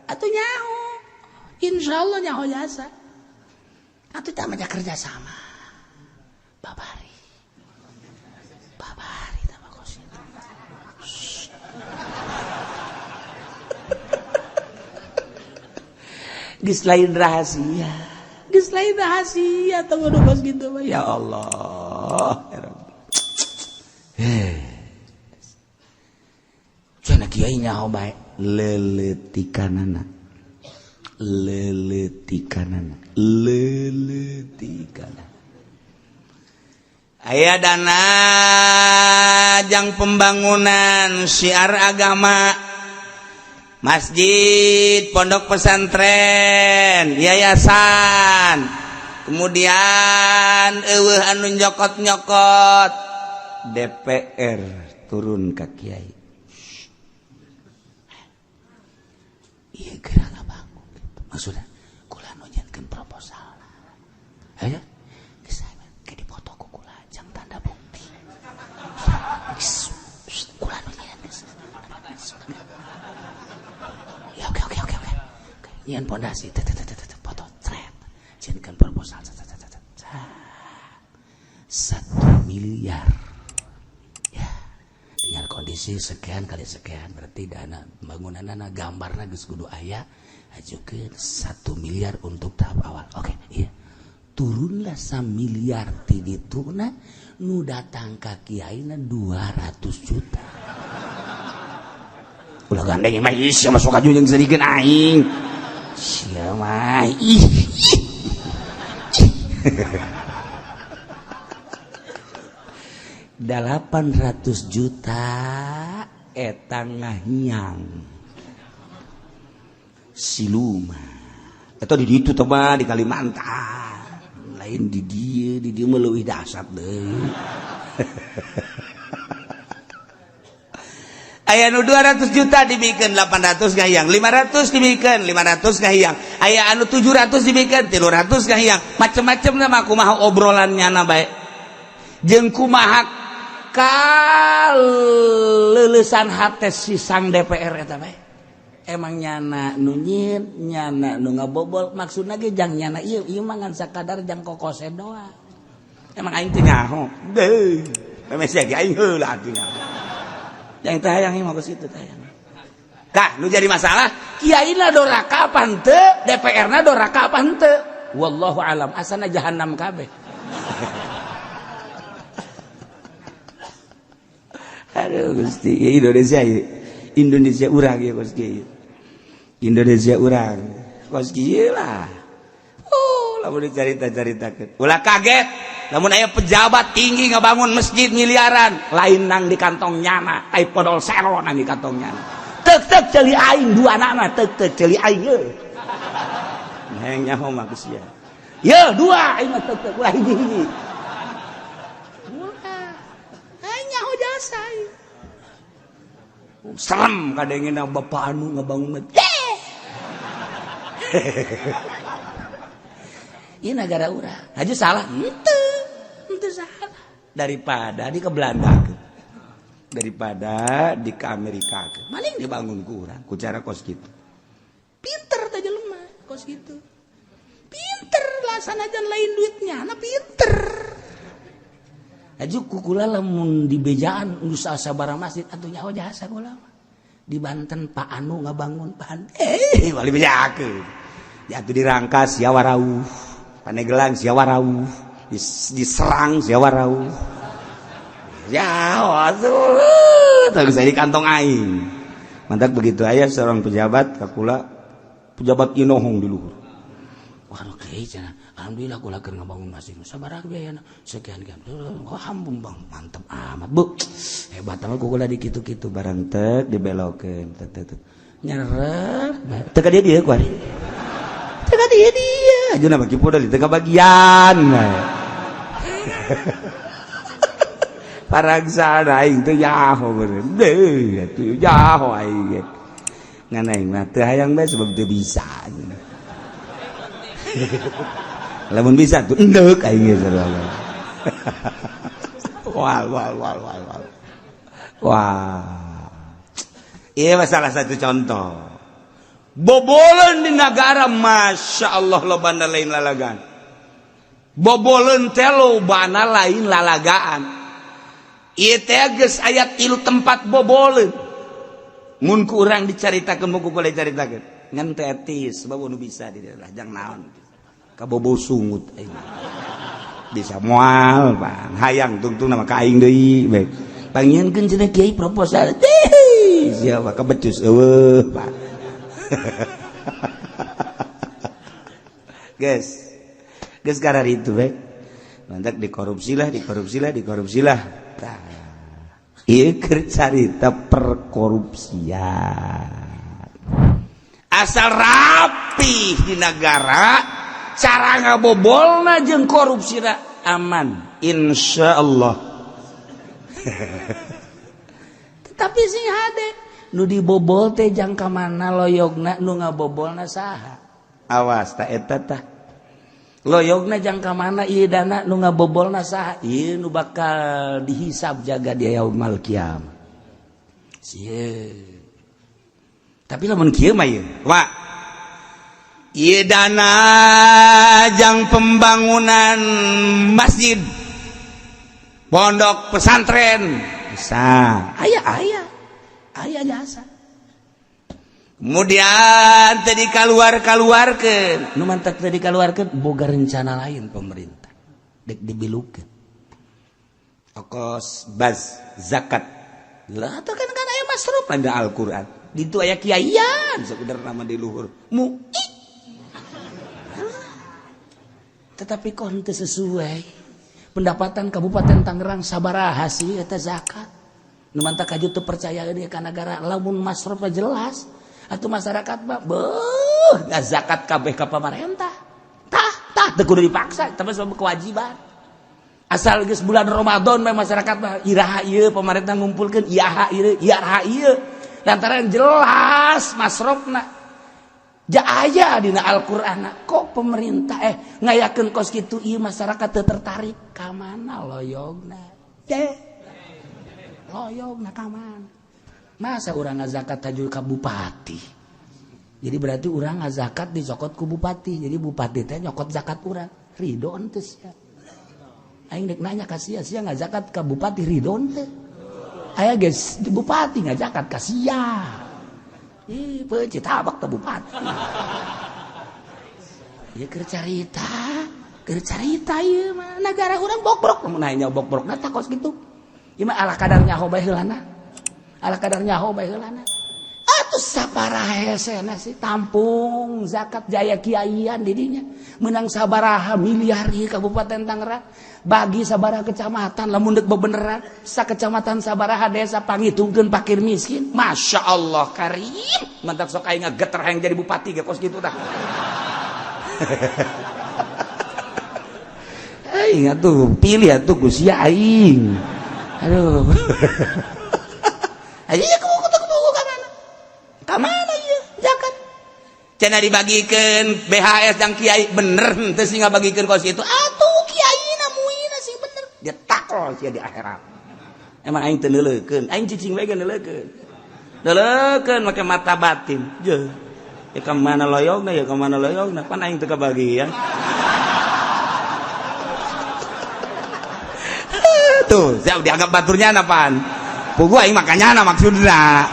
atau nyaho, insya Allah nyaho jasa atau tak macam kerjasama babari babari tambah kos itu. Geus lain rahasia, geus lain rahasia tong kos gitu mah. Ya Allah ya Rabbi. Cenah kiai nyaho bae, leuletikanana leuletikanana leuletikanana. Aya dana jang pembangunan syiar agama, masjid, pondok pesantren, yayasan, kemudian eueuh anu nyokot-nyokot, DPR turun ka kiai. Iya, geura ngabangun gitu. Maksudnya kula nu nyieunkeun proposal. Ayo, geus ke dipoto ku kula jang tanda bukti. Kula nu nyieun geus. Ya, oke oke oke oke. Nyieun pondasi, tet tet tet foto cret. Nyieunkeun proposal cet cet cet. 1 miliar. Ya, dengan kondisi sekian kali sekian berarti dana pembangunan gambarna geus kudu aya, ajukeun 1 miliar untuk tahap awal. Oke, iya. Turunlah 1 miliar ti dituna, nu datang ka kiaina 200 juta. Ulah gandeng mah, ih sia masuk aju jeung sedikeun aing. Sia mah ih. 800 juta eta ngahiang siluman atau di ditu teh mah di Kalimantan, lain di dieu. Di dieu mah leuwih dahsyat deui. Aya nu 200 juta dibikeun, 800 ngahiyang, 500 dibikeun, 500 ngahiyang, aya anu 700 dibikeun, 300 ngahiyang, macem-macem. Mah kumaha obrolannya na bae jeung kumaha Maka lulusan hate si sang DPR eta bae. Emang nyana nu nyieun, nyana nu ngabobol, maksudna ge jang nyana ieu, ieu mah ngan sakadar jang kokose doang. Emang aing teu nyaho. Deuh. Memeh sia ge aing heula atuh nyaho. Yang teh hayang mah geus kitu teh hayang. Tah, nu jadi masalah kiaina doraka apa henteu, DPR-na doraka apa henteu. Wallahu alam, asana jahanam kabeh. Aduh Gusti, ya Indonesia ya. Indonesia urang ya kos kieu. Indonesia urang. Kos kieu lah. Oh, lamun dicarita-caritakeun. Ulah kaget lamun aya pejabat tinggi ngabangun masjid miliaran, lain nang di kantong nyana, tai podol sero nang di kantong nyana. Tek tek ceuli aing dua nama, tek tek ceuli aing ye. Hayang nyaho mah geus ya. Ye dua aing mah tek tek ulah hiji-hiji. Nyaho jasa. Serem kadengena bapak anu ngebangun masjid. Ini negara urang. Aja salah. Henteu salah. Daripada di ke Belanda ke. Daripada di ke Amerika ke. Maling dibangun ku urang ku cara kos kitu. Pinter teh jelema kos kitu. Pinter lah sanajan lain duitnya, nah pinter. Aju kukula lamun di bejaan geus asa barang masjid atuh nyaho jasa kula mah. Di Banten Pak Anu ngabangun pan. Bali bejakeun. Ya atuh dirangkas sia warauh. Panegelang sia warauh. Diserang sia warauh. Ya atuh teu bisa di kantong aing. Mantak begitu aya seorang pejabat ka kula, pejabat inohong di luhur. Waduh kiai cenah, alhamdulillah kula keur ngabangun masjid. Sabaraha biayana? Sekian sekian. Wah, hambung bang, mantep amat, Bu. Hebat amat kula di kitu-kitu barang tek dibelokeun tek tek tek. Nyerep. Teu ka dieu dieu kuari. Teu ka dieu dieu. Ajeuna bagi podol teu kabagian. Parangsana aing teu nyaho beureun. Deuh atuh nyaho aing ge. Ngan aing mah teu hayang bae sebab teu bisa. Lamun bisa tuh endek aing ge sarua. Wal wal wal wal wal. Wah. Ieu mah salah satu contoh. Boboleun di negara Masya Allah lobana lain lalagaan. Boboleun teh lobana lain lalagaan. Ieu teh geus aya 3 tempat boboleun. Mun ku urang dicaritakeun mun ku kula caritakeun. Ngan teu etis sebab nu bisa di daerah jang naon. Kabobo sungut aing. Bisa moal pan hayang tungtung nama ka aing deui bae. Pangieunkeun cenah kiai proposal. Siapa kebecus eueuh Pak. Guys. Geus karar itu bae. Mantak dikorupsilah, dikorupsilah, dikorupsilah. Tah. Ieu keur carita perkorupsian. Asal rapi di negara, cara ngabobolna jeung korupsina aman, insyaallah. Tetapi sing hade nu dibobol teh jang ka mana loyogna, nu ngabobolna saha? Awas ta eta tah. Loyogna jang ka mana ieu dana, nu ngabobolna saha? Ieu nu bakal dihisab jaga dia yaumal kiamah. Sieun. Tapi lamun kieu mah ieu, Wak. Ieu dana jang pembangunan masjid, pondok pesantren, bisa. Aya aya. Aya jasa. Kemudian tadi keluar-keluarkeun, nu mantak tadi keluarkeun boga rencana lain pemerintah. Dek dibilukeun. Okos baz zakat. Lah atuh kan aya masruf pada Al-Qur'an. Ditu aya kiaian sekedar nama di luhur. Mu tetapi kok henteu sesuai pendapatan Kabupaten Tangerang sabaraha sih eta zakat. Nu mantak kaju teu percaya deui ka negara lamun masrufna jelas atuh masyarakat mah beuh ngazakat kabeh ka pamarentah. Tah tah teu kudu dipaksa tapi sebab kewajiban. Asal geus bulan Ramadan mah masyarakat mah iraha ieu pamarentah ngumpulkeun iraha ieu iraha ieu. Lantaran jelas masrofna. Ja aya dina Al-Qur'an kok pemerintah ngayakeun kos kitu ieu masyarakat teu tertarik ka mana loyogna. Deh. Loyog na ka mana? Masa urang ngazakat haju ka bupati? Jadi berarti urang ngazakat dicokot ku bupati. Jadi bupati teh nyokot zakat urang. Ridho henteu sia? Aing dek nanya ka sia, sia ngazakat ka bupati ridho henteu? Aya geus bupati ngazakat ka sia. Ih, peuncit tabak teh bupati. Ieu keur carita ieu mah nagara urang bokbrok, mun nanya bokbrok na kos kitu. Ieu mah ala kadar nyaho bae heulana. Ala kadar nyaho bae heulana. Atuh saparaha hesena sih tampung zakat jaya kiaian didinya. Menang sabaraha miliar ieu Kabupaten Tangerang. Bagi sabaraha kecamatan lamun deuk bebeneran sakecamatan sabaraha desa pangitungkeun fakir miskin. Masya Allah karim. Mantap sok aing ngageter hayang jadi bupati ge kos kitu tah. Aing atuh pilih atuh ku sia aing. Aduh. Ayo ya kubu ka mana? Ka mana ieu zakat? Cenah dibagikeun BHS yang kiai bener henteu sih ngabagikeun kos kitu. Atuh kiaina muina sing bener. Dia takol sia di akhirat. Emang aing teu neuleukeun, aing cicing we ge neuleukeun. Neuleukeun make mata batin. Jeuh. Ya ka mana loyogna, ya ka mana loyogna, pan aing teu kabagian. Tuh, siap dianggap baturnya apaan? Pugu aing makanya maksudna.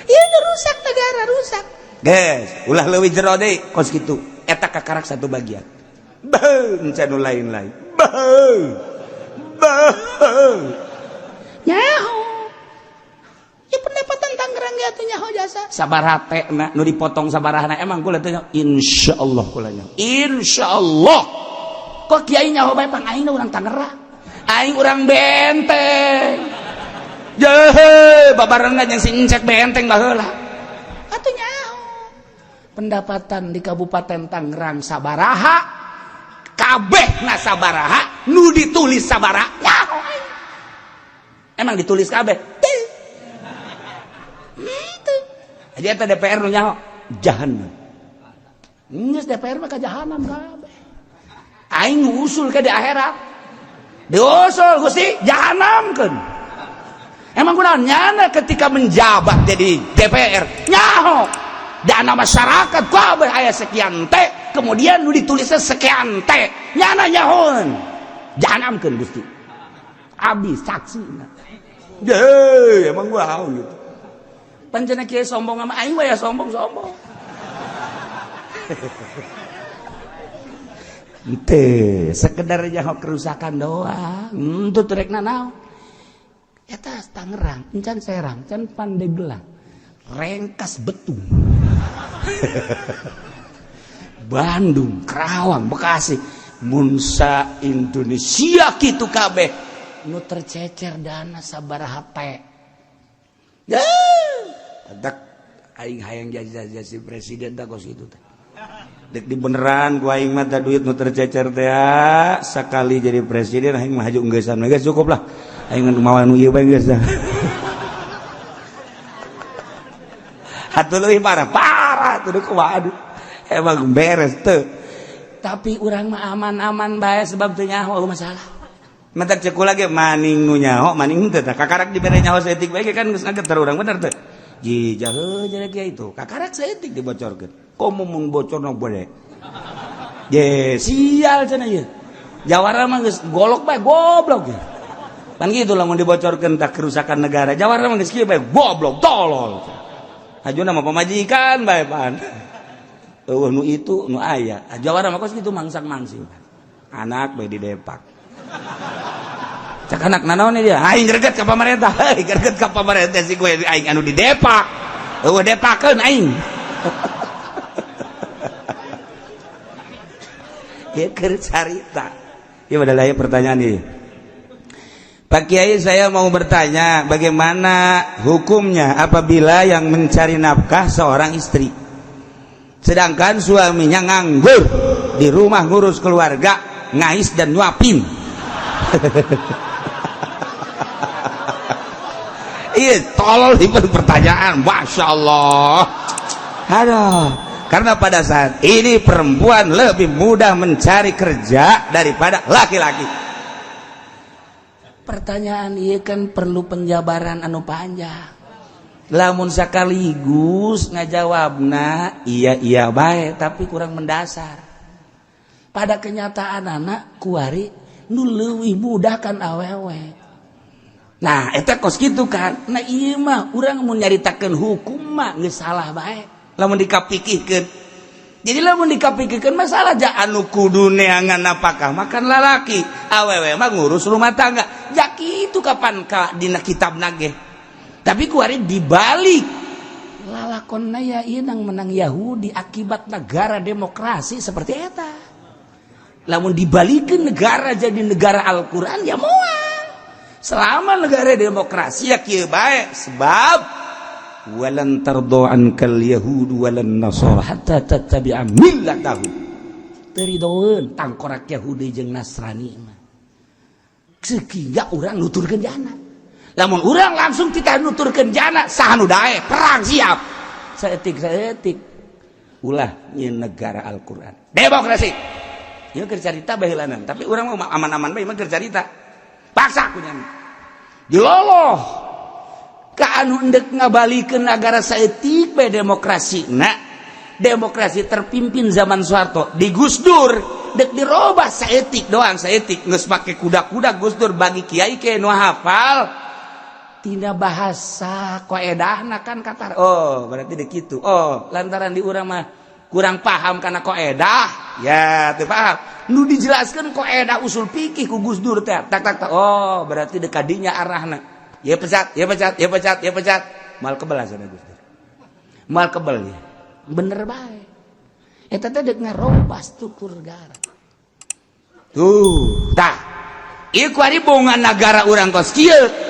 Iya rusak negara rusak. Guys, ulah leuwih jero deui kos kitu. Eta kakarak satu bagian. Beuh, encan nu lain-lain. Beuh. Beuh. Nyaho. Ya pendapatan Tangerang ge atuh nyaho jasa. Sabaraha teh na nu dipotong sabarahana emang kula teh insyaallah kula nyaho. Insyaallah. Kok kiai nyaho bae pang aing urang Tangerang. Aing urang Benteng. Jehe, babarengan yang si Encek Benteng baheula. Atuh nyaho. Pendapatan di Kabupaten Tangerang sabaraha? Kabeh na sabaraha, nu ditulis sabaraha. Nyaho aing. Emang ditulis kabeh? Teu. Henteu. Jadi eta DPR nu nyaho jahanam. Geus DPR mah ka jahanam kabeh. Aing usul ke di akhirat. Diusul Gusti jahanamkeun. Emang kunaon nyana ketika menjabat jadi DPR nyaho dana masyarakat kabeh aya sekian T, kemudian nu ditulisnya sekian T, nyana nyahoeun jahanamkeun Gusti. Abdi saksi. Deh, emang gua haun gitu. Pancena kieu sombong sama aing we ya sombong-sombong. Ente sekedar nyaho kerusakan doang. Henteu rek nanaon. Eta Tangerang, encan Serang, encan Pandeglang, Rengkas Betung. Bandung, Kerawang, Bekasi, Munsa Indonesia kitu kabeh nu tercecer dana sabaraha teh. Dak aing hayang jadi presiden tah kos kitu teh. Dek di beneran ku aing mah duit nu tercecer teh sakali jadi presiden aing mah haju enggesan geus cukup lah. Aing mawa nu ieu bae geus. Atuh leuwih parah, parah tuh kumaha aduh. Emang beres teu. Tapi urang mah aman-aman bae sebab teu nyaho masalah. Mentak cek kula ge maning nu nyaho maning teu tah kakarak dibere nyaho saeutik bae kan geus ngageter urang bener teu. Ji jahe jadi kieu itu kakarak saeutik dibocorkeun. Komo mun bocorna boleh. Je sial cenah ieu. Jawara mah geus golok bae goblok ge. Pan kitu lamun dibocorkeun tah kerusakan negara. Jawara mah geus kieu bae goblok tolol. Ajuna mah pamajikan bae pan. Eueuh nu itu nu aya. Jawara mah kos kitu mangsang-mangsing. Anak bae di depak. Cak anak nanaon dia? Aing greget ka pamarentah. Heuy greget ka pamarentah si gue aing anu di depak. Eueuh depakeun aing. Ieu keur carita. Ieu adalah pertanyaan ieu. Pak Kiai, saya mau bertanya, bagaimana hukumnya apabila yang mencari nafkah seorang istri, sedangkan suaminya nganggur di rumah ngurus keluarga, ngais dan nyuapin. Iya, tolol di pertanyaan, masya Allah. Aduh, karena pada saat ini perempuan lebih mudah mencari kerja daripada laki-laki. Pertanyaan ieu kan perlu penjabaran anu panjang. Lamun sekaligus ngajawabna iya iya bae tapi kurang mendasar. Pada kenyataan anak kuari nu leuwih mudah kan awewe. Nah, eta kos kitu kan. Nah ieu mah urang mun nyaritakeun hukum mah geus salah bae. Lamun dikapikirkeun. Jadi lamun dikapikirkeun masalah ja anu kudu neangan napakah makan lalaki, awewe mah ngurus rumah tangga. Ja kitu kapan ka dina kitabna ge. Tapi kuari dibalik. Lalakonna ya ieu nang menang Yahudi akibat negara demokrasi seperti eta. Lamun dibalikeun negara jadi negara Al-Qur'an ya moal. Selama negara demokrasi ya kieu bae sebab walan tardo ankal yahud walan nasara hatta tattabi'a millatahum. Teu ridoeun tangkorak Yahudi jeung Nasrani mah. Sehingga urang nuturkeun jana. Lamun urang langsung kita nuturkeun jana saha nu dae perang siap. Saeutik-saeutik ulah nyeun negara Al-Qur'an. Demokrasi. Ieu keur carita baheulanan, tapi urang mah aman-aman bae mah keur carita. Paksa ku nyana. Diloloh ka anu endek ngabalikeun negara saeutik bae demokrasi. Nah, demokrasi terpimpin zaman Soeharto di Gus Dur dek dirobah saeutik doang saeutik geus pake kuda-kuda Gus Dur bagi kiai ke nu hafal tina bahasa koedahna kan katar. Oh, berarti dek kitu. Oh, lantaran di urang mah kurang paham karena koedah ya teu paham. Nu dijelaskeun koedah usul fikih ku Gus Dur teh tak tak tak. Oh, berarti dek kadinya arahna. Ya pecat, ya pecat, ya pecat, ya pecat. Mal kebel sana Gus Dur. Mal kebel ya. Bener bae. Eta teh dek ngarobah struktur negara. Tuh, tah. Ieu kuari bongan negara urang kos kieu.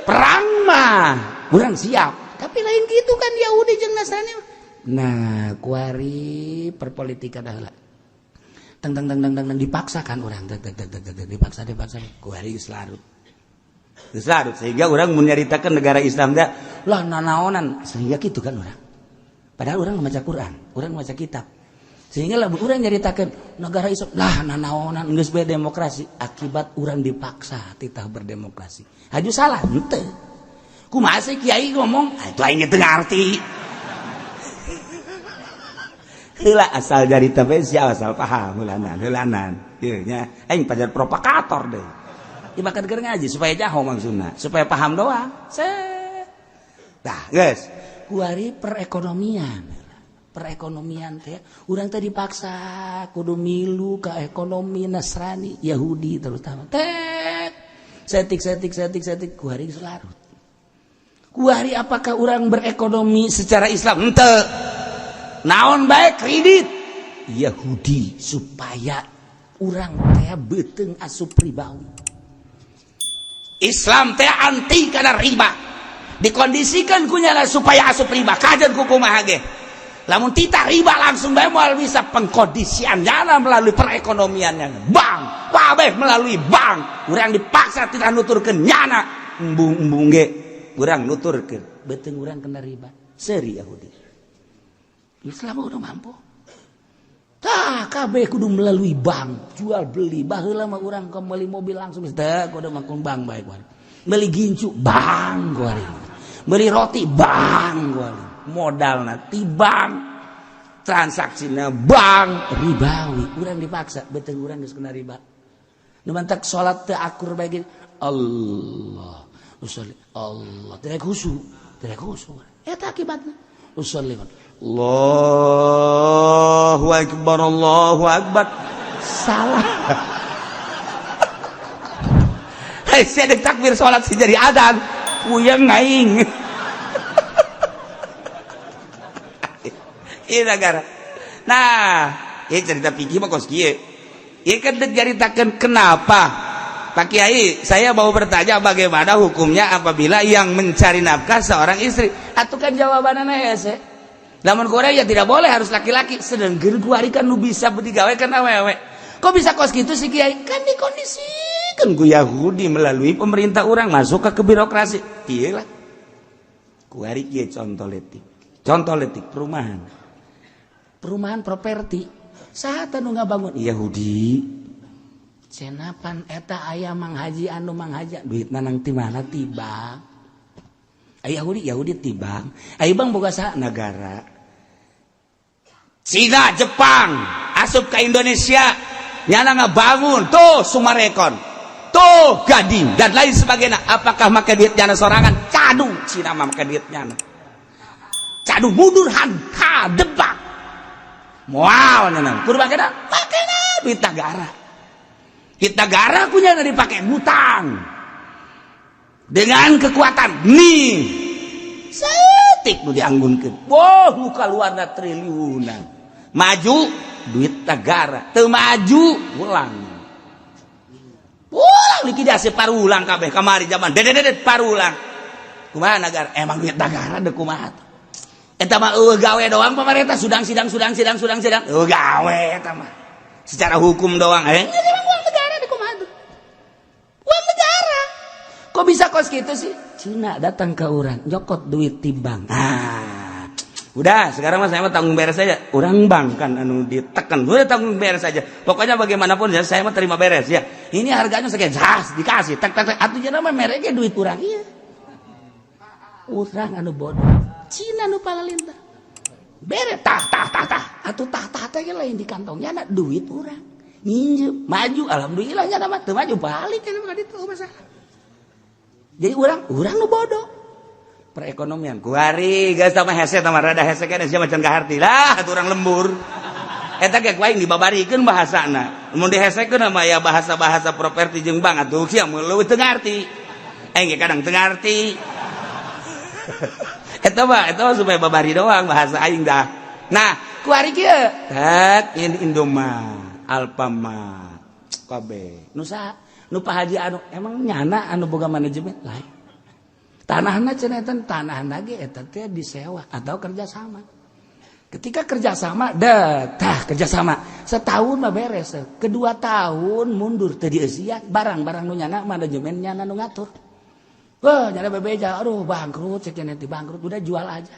Perang mah urang siap. Tapi lain gitu kan Yahudi jeung Nasrani. Nah, kuari perpolitikan heula. Teng teng teng teng teng dipaksakan urang teng teng teng teng dipaksa dipaksa kuari geus larut. Geus larut sehingga orang menyaritakan negara Islam teh lah nanaonan sehingga gitu kan orang. Padahal orang membaca Quran, orang membaca kitab. Sehingga lah orang nyaritakan negara Islam lah nanaonan geus bae demokrasi akibat orang dipaksa titah berdemokrasi. Haju salah henteu. Kumaha sih kiai ngomong? Ah, itu aing teu ngarti. Heula asal dari tapi sia asal paham heulanan heulanan. Ieu nya aing pajar provokator deh. Ya makan keur ngaji supaya jaho maksudna, supaya paham doang. Set. Tah, geus. Kuari perekonomian. Perekonomian teh urang teh dipaksa kudu milu ka ekonomi Nasrani, Yahudi terutama. Tek. Setik setik setik setik kuari geus larut. Kuari apakah orang berekonomi secara Islam? Henteu. Naon bae kredit Yahudi supaya urang teh beuteung asup ribawi. Islam teh anti kana riba. Dikondisikan kunyana supaya asup riba. Kajen ku kumaha ge. Lamun tita riba langsung bae moal bisa pengkondisian jana melalui perekonomiannya. Bank, kabeh melalui bank. Urang dipaksa tidak nuturkeun nyana. Embung-embung ge urang nuturkeun. Beuteung urang kena riba. Seuri Yahudi. Islam udah mampu. Tah, kabeh kudu melalui bank, jual beli. Baheula mah urang meuli mobil langsung teh kudu mangkung bank bae kuari. Beli gincu bank kuari. Beli roti bank kuari. Modalna ti bank. Transaksina bank ribawi. Urang dipaksa beuteung urang geus kena riba. Nu mantak salat teu akur bae gini. Allah, usolli Allah, tidak khusyuk, tidak khusyuk. Eta akibatna. Usolli Allahu akbar, Allahu akbar. Salah. Hei, saya takbir salat sih jadi adzan. Puyeng aing. Ieu negara. Nah, ieu cerita fikih mah kos kieu. Ieu kan deuk nyaritakeun kenapa Pak Kiai, saya mau bertanya bagaimana hukumnya apabila yang mencari nafkah seorang istri. Atuh kan jawabannya hese. Lamun Korea ya tidak boleh, harus laki-laki. Sedangkan kuari kan nu bisa digawe kan awewe. Kok bisa kos gitu sih Kiai? Kan dikondisikan ku Yahudi melalui pemerintah orang masuk ke birokrasi. Iya lah. Kuari kieu contoh letik. Contoh letik perumahan. Perumahan properti. Saha nu ngabangun? Yahudi. Senapan eta aya Mang Haji, anu Mang Haji duit nanang ti mana? Tiba Yahudi, Yahudi tibang. Ayo bang, boga saha? Negara Cina, Jepang asup ke Indonesia, nyana ngabangun tuh Summarecon, tuh Gading, dan lain sebagainya. Apakah make duit nyana sorangan? Cadu Cina mah make duit nyana. Cadu mundur han ha debak moal nyana kudu make make duit negara. Duit negara punya dipakai ngutang dengan kekuatan nih setik nu dianggunkeun. Wah, nu kaluarna triliunan. Maju duit negara, teu maju ulang ulang likuidasi, parulang kabeh. Kamari zaman dedet parulang. Kumaha negara? Emang duit negara deh, kumaha eta mah? Eueuh gawe doang pemerintah, sudang sidang, sudang sidang, sudang sidang, eueuh gawe eta mah secara hukum doang. Eh, emang uang negara deh, kumaha tuh uang negara kok bisa kos gitu sih? Cina datang ke orang, nyokot duit timbang. Ah, udah, sekarang mah saya mah tanggung beres saja. Orang bank kan anu ditekan, udah tanggung beres saja. Pokoknya bagaimanapun ya saya mah terima beres ya. Ini harganya sekian, jas dikasih tek tek tek. Atuh mah mereka duit urang, iya. Urang anu bodoh. Cina nu palalintah. Bere tah tah tah tah. Atuh tah tah teh lain di kantongnya na duit urang. Nginjem, maju alhamdulillah nya mah, teu maju balik kan mah ditu masalah. Jadi urang urang nu bodoh. Perekonomian kuari geus sama hese sama rada hese kan sia macan kaharti lah atuh urang lembur. Eta ge ku aing dibabarikeun bahasana. Mun dihesekeun mah ya bahasa-bahasa properti jeung bank atuh sia leuwih teu ngarti. Aing ge kadang teu ngarti. Eta mah supaya babari doang bahasa aing dah. Nah, kuari kieu. Tak ini Indomart, Alfamart, kabeh. Nu saha? Nu Pak Haji anu emang nyana anu boga manajemen lain. Tanahna cenah eta, tanahna ge eta teh disewa atau kerjasama. Ketika kerjasama, dah tah kerjasama setahun mah beres, kedua tahun mundur teu dieusian barang-barang nu nyana, manajemen nyana nu ngatur. Wah, nyana bebeja, aduh bangkrut, cek nanti bangkrut, udah jual aja.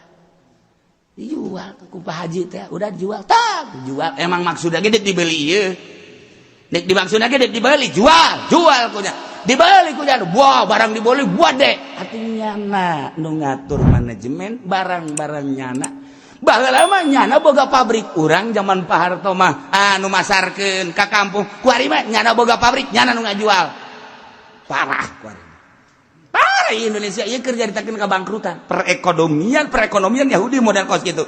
Dijual ku Pak Haji teh, udah jual, tak jual. Emang maksudnya gede dibeli ieu. Nek dimaksudnya gede dibeli, jual, jual kunya. Dibeli kunya, wah barang dibeli buat deh. Artinya nyana nu ngatur manajemen barang-barang nyana. Baheula mah nyana boga pabrik, urang zaman Pak Harto mah anu masarkeun ka kampung. Kuari mah nyana boga pabrik, nyana nu ngajual. Parah kuari. Parah Indonesia ieu keur caritakeun kabangkrutan. Perekonomian, perekonomian Yahudi model kos gitu.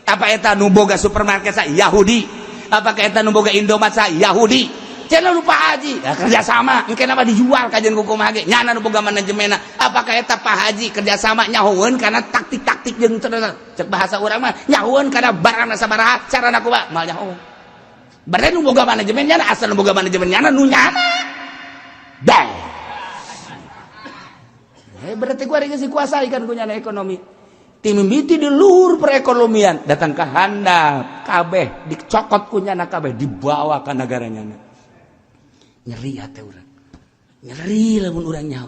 Apa eta nu boga supermarket sa Yahudi? Apakah eta nu boga Indomaret sa Yahudi? Cenah lupa haji, ya, kerjasama, engke nama dijual kajian kumaha ge. Nyana nu boga manajemenna. Apakah eta Pak Haji kerjasama nyahoeun karena taktik-taktik jeung cek bahasa urang mah nyahoeun karena barang sabaraha, carana kumaha moal nyahoeun. Berarti nu boga manajemen nyana, asal nu boga manajemen nyana nu nyana. Dah. Eh, berarti gua geus dikuasai kan ku nyana ekonomi. Timimiti di luhur perekonomian datang ke handap kabeh dicokot ku nyana, kabeh dibawa ke negara nyana. Nyeri hati urang, nyeri lamun urang nyaho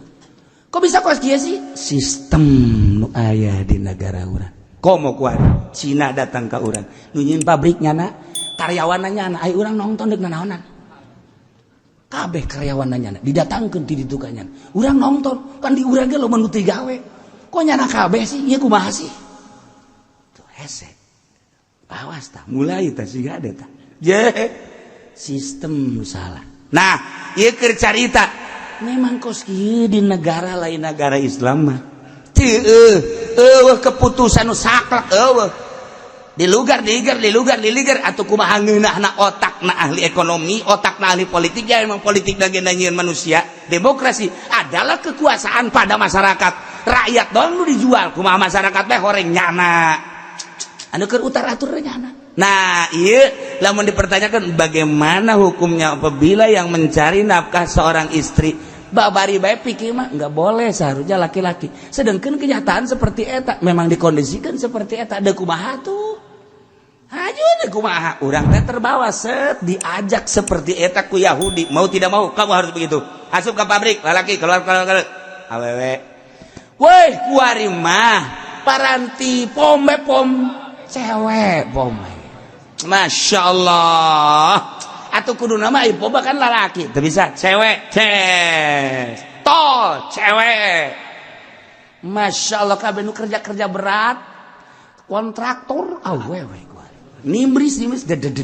kok bisa kos kieu sih sistem nu aya di negara urang. Komo kuari Cina datang ke urang nu nyieun pabrik nyana, karyawan nyana, ai urang nonton deuk nanaonan? Kabeh karyawan nyana didatangkeun ti ditu ka nyana, urang nonton kan di urang ge loba nu teu gawe. Kok nyana kabeh sih? Ieu kumaha sih? Tuh hese, awas tah, mulai tah siga ada tah je sistem salah. Nah, ieu keur carita memang kos kieu di negara lain, negara Islam mah teu eueuh keputusan nu saklek, eueuh dilugar diiger, dilugar diliger. Atau kumaha ngeunahna otakna ahli ekonomi, otakna ahli politik? Ya emang politik lagi nyieun manusia. Demokrasi adalah kekuasaan pada masyarakat, rakyat doang nu dijual. Kumaha masyarakat teh horeng nyana anu keur utar atur nyana. Nah, iya, lamun dipertanyakan bagaimana hukumnya apabila yang mencari nafkah seorang istri, babari bae pikir mah nggak boleh, seharusnya laki-laki. Sedangkan kenyataan seperti eta memang dikondisikan seperti eta, ada kumaha tuh? Haju deh kumaha? Urang teh terbawa set diajak seperti eta ku Yahudi, mau tidak mau kamu harus begitu. Asup ke pabrik, laki keluar keluar keluar. Awewe. Woi, kuari mah paranti pombe pom cewek pombe. Masya Allah. Atuh kudu nama ieu kan lalaki. Teu bisa cewek. Ces. Tol cewek. Masya Allah kabeh nu kerja-kerja berat. Kontraktor awewe gua. Nimris nimris awewe.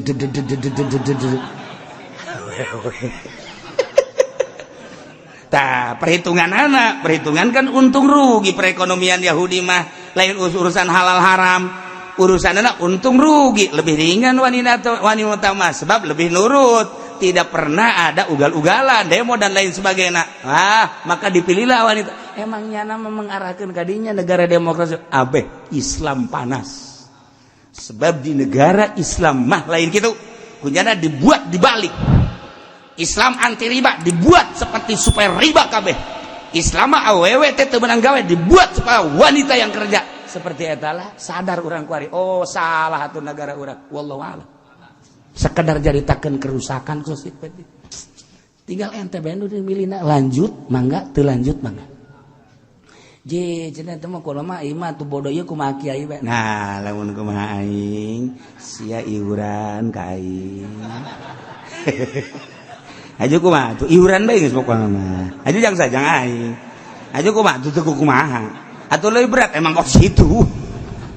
Tah, perhitungan anak, perhitungan kan untung rugi perekonomian Yahudi mah lain urusan halal haram, urusan anak untung rugi, lebih ringan wanita wanita mah sebab lebih nurut, tidak pernah ada ugal-ugalan, demo dan lain sebagainya. Ah, maka dipilihlah wanita. Emangnya nama mengarahkan kadinya negara demokrasi, abeh Islam panas. Sebab di negara Islam mah lain gitu, kunyana dibuat dibalik. Islam anti riba dibuat seperti supaya riba kabeh. Islam mah awewe teh teu meunang gawe dibuat supaya wanita yang kerja. Seperti eta lah sadar urang kuari. Oh salah atuh negara urang. Wallahu a'lam. Sekedar jaritakeun kerusakan sosial. Tinggal ente bae nu milihna lanjut mangga teu lanjut mangga. Je cenah teh mah kumaha mah ieu mah tuh bodoh ieu kumaha kiai bae. Nah, lamun kumaha aing sia iuran ka aing. Aju kumaha tuh iuran bae geus pokona mah. Aju jang sajang aing. Aju kumaha tuh teu kumaha. Atuh leuwih berat emang kok situ.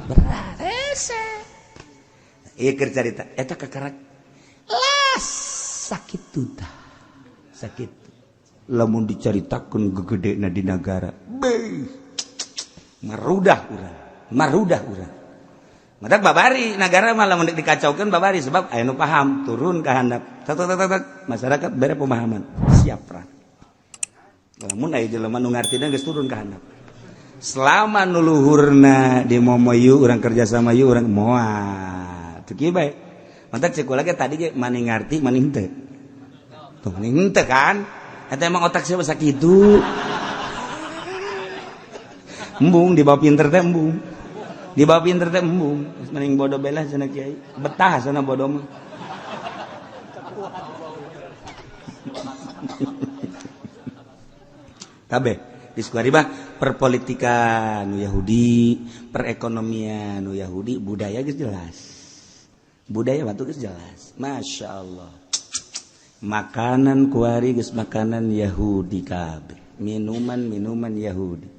Berat hese. Ieu keur carita eta kakarak las sakit tah. Sakit. Lamun dicaritakeun gegedena di nagara. Beuh. Marudah urang, marudah urang. Matak babari negara malah mun dikacaukeun babari sebab aya nu paham turun ka handap. Tak tak tak tak masyarakat bere pemahaman siap perang. Lamun aya jelema nu ngartina geus turun ka handap. Selama nu luhurna di momo yuk urang kerja sama yuk urang moal. Teu kieu bae. Matak cek kula ge tadi ge mani ngarti mani henteu. Tuh mani henteu kan? Eta emang otak siapa sakitu. Embung di bawah pinter teh embung. Di bawah pinter teh embung. Mending bodoh belah cenah kiai. Betah sana bodoh mah. Kabeh di Sukaribah perpolitikan nu Yahudi, perekonomian nu Yahudi, budaya geus jelas. Budaya batu geus jelas. Masya Allah. Makanan kuari geus makanan Yahudi kabeh. Minuman-minuman Yahudi.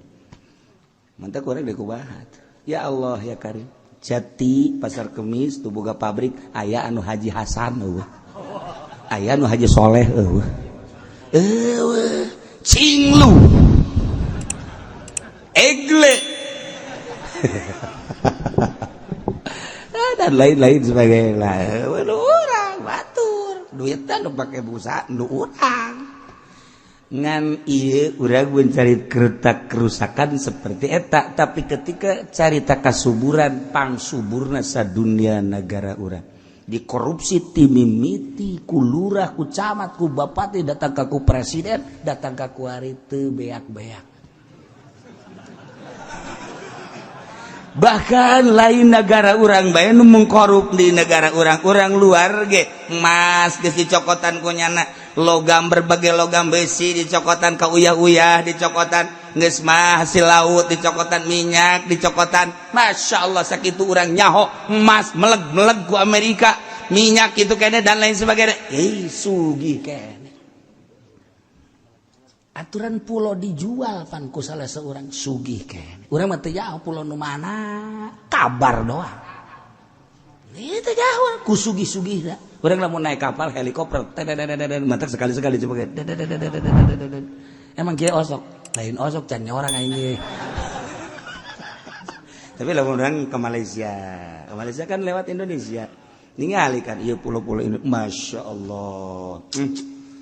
Mantap kurang dikubahat. Ya Allah ya Karim. Jati Pasar Kemis tuh boga pabrik aya anu Haji Hasan eueuh. Aya anu Haji Soleh eueuh. Eueuh, cinglu. Egle. Dan lain-lain sebagainya. Eueuh urang batur. Duitna nu pake busa nu urang. Ngan ieu urang mencari keretak kerusakan seperti eta, tapi ketika carita kasuburan pangsuburna sadunia negara urang dikorupsi timimiti ku lurah ku camat ku bupati datang ka ku presiden datang ka ku ari teu beak-beak. Bahkan lain negara urang bae nu mengkorup di negara urang, urang luar ge emas geus dicokotan ku nyana, logam berbagai logam besi dicokotan ka uyah-uyah dicokotan, geus mah hasil laut dicokotan, minyak dicokotan. Masya Allah sakitu urang nyaho emas meleg-meleg ku Amerika, minyak itu kene dan lain sebagainya. Sugih kene. Aturan pulau dijual pan ku salah seorang sugih kene. Urang mah teu jauh pulau nu mana kabar doang. Ieu teu jauh ku sugih-sugih da. Urang lamun naik kapal helikopter mantak sekali-sekali coba. Emang kieu osok, lain osok can nyorang aing ge. Tapi lamun urang ke Malaysia kan lewat Indonesia. Ningali kan ieu pulau-pulau ini, Masya Allah.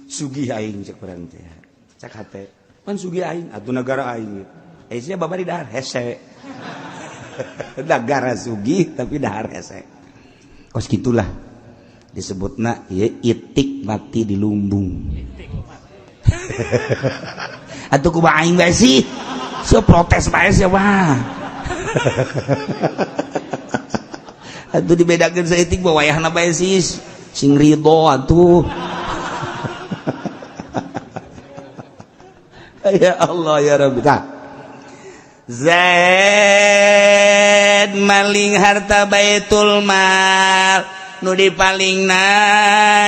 Sugih aing cek urang teh. Cek hate. Pan sugih aing atuh negara aing. Sia babari dahar hese. Negara sugih tapi dahar hese. Kos gitulah disebutna ieu itik mati di lumbung. Atuh kumaha aing bae sih? So protes bae sia mah. Atuh dibedakeun saeutik mah wayahna bae sih sing ridho atuh. Ya Allah ya Rabbi. Tah. Zaid maling harta Baitul Mal. Nu dipalingna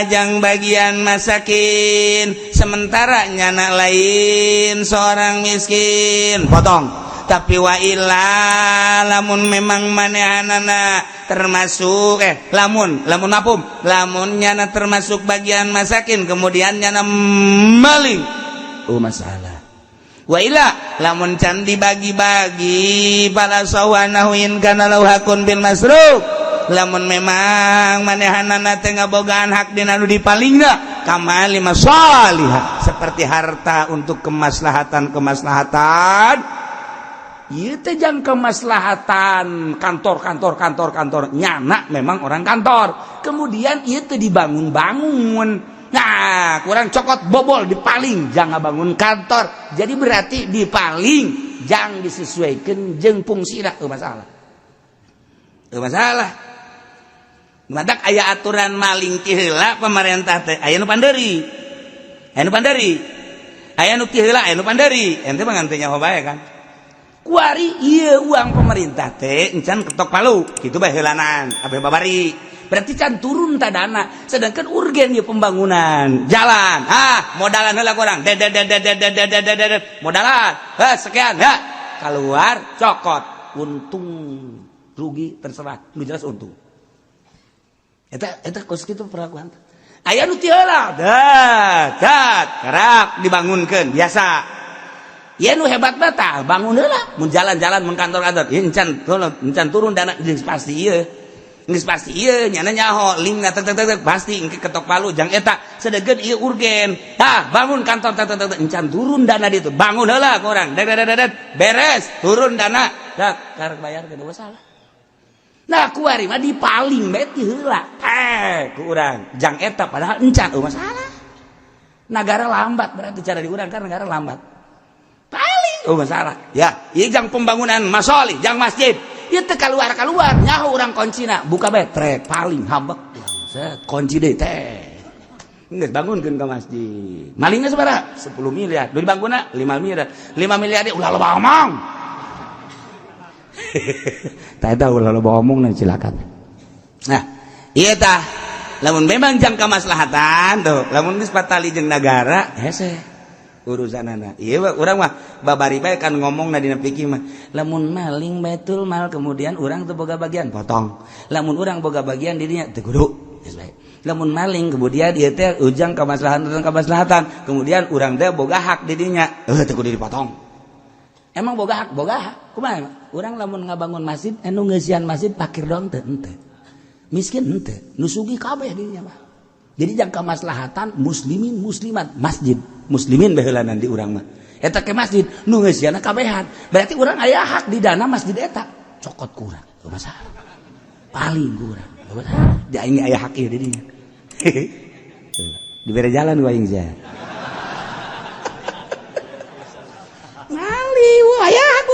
jang bagian masakin, sementara nyana lain seorang miskin, potong. Tapi wa illa, lamun memang manehanana termasuk lamun lamun mafhum, lamun nyana termasuk bagian masakin, kemudian nyana maling, oh masalah. Wa illa, lamun can dibagi-bagi, fala sawanahu in kana lahu hakun bil masruq, lamun memang manehanana teh ngabogaan hak dina nu dipalingna, kamali masalihah, seperti harta untuk kemaslahatan kemaslahatan. Ieu teh jang kemaslahatan kantor, kantor, kantor, kantor. Nyana memang orang kantor, kemudian ieu teh dibangun-bangun. Nah, kurang cokot bobol dipaling jangan bangun kantor. Jadi berarti dipaling jangan disesuaikan jeung fungsina, masalah. Masalah. Matak aya aturan maling ti heula pemerintah teh aya nu panderi. Aya nu panderi. Aya nu ti heula, aya nu panderi. Ente mah ngan teu nyaho bae kan. Kuari ieu uang pemerintah teh encan ketok palu, kitu bae heulanan, abeh babari. Berarti can turun ta dana, sedangkan urgen ieu pembangunan jalan. Ah, modalan heula kurang. Ded ded ded ded ded ded ded ded modalan. Ha, sekian, ha. Keluar cokot. Untung rugi terserah, nu jelas untung. Eta eta kos kitu perlakuan. Aya nu ti heula, dat, karak dibangunkeun biasa. Ieu nu hebat mah tah bangun heula, mun jalan-jalan, mun kantor-kantor, ieu encan encan turun dana geus pasti ieu. Geus pasti ieu nyana nyaho link tek tek tek pasti engke ketok palu jang eta, sedengkeun ieu urgen. Tah bangun kantor tek tek tek, encan turun dana ditu. Bangun heula ku urang. Dek dek dek beres, turun dana. Dak karek bayar ke masalah. Nah, kuari mah dipaling bae ti heula. Eh, ku urang jang eta padahal encan, oh masalah. Negara lambat berarti cara di urang kan negara lambat. Paling oh masalah. Ya, ieu jang pembangunan masolih, jang masjid. Ieu teu keluar-keluar, nyaho urang kuncina, buka bae trek paling habek. Set kunci deui teh. Geus bangunkeun ka masjid. Malingna sabaraha? 10 miliar. Nu dibangunna 5 miliar. 5 miliar ulah loba omong. Tah eta ulah loba omong silakan. Nah, ieu tah lamun memang jang kamaslahatan tuh, lamun geus patali jeung nagara hese urusanana. Ieu urang mah babari bae kan ngomong na dina fikih mah, lamun maling baitul mal kemudian urang teu boga bagian, potong. Lamun urang boga bagian dirinya teu kudu, geus bae. Lamun maling kemudian ieu teh ujang kamaslahatan kamaslahatan, kemudian urang teh boga hak didinya, teu kudu dipotong. Emang boga hak, boga hak. Kumaha emang? Urang lamun ngabangun masjid, anu ngeusian masjid pakir doang teu henteu. Miskin henteu, nu sugih kabeh dinya mah. Jadi jang kamaslahatan muslimin muslimat masjid, muslimin baheulanan di urang mah. Eta ke masjid nu ngeusianna kabehan. Berarti urang aya hak di dana masjid eta. Cokot kurang, teu masalah. Paling kurang, teu masalah. Di aing aya hak ieu di dinya. Dibere jalan ku aing sia.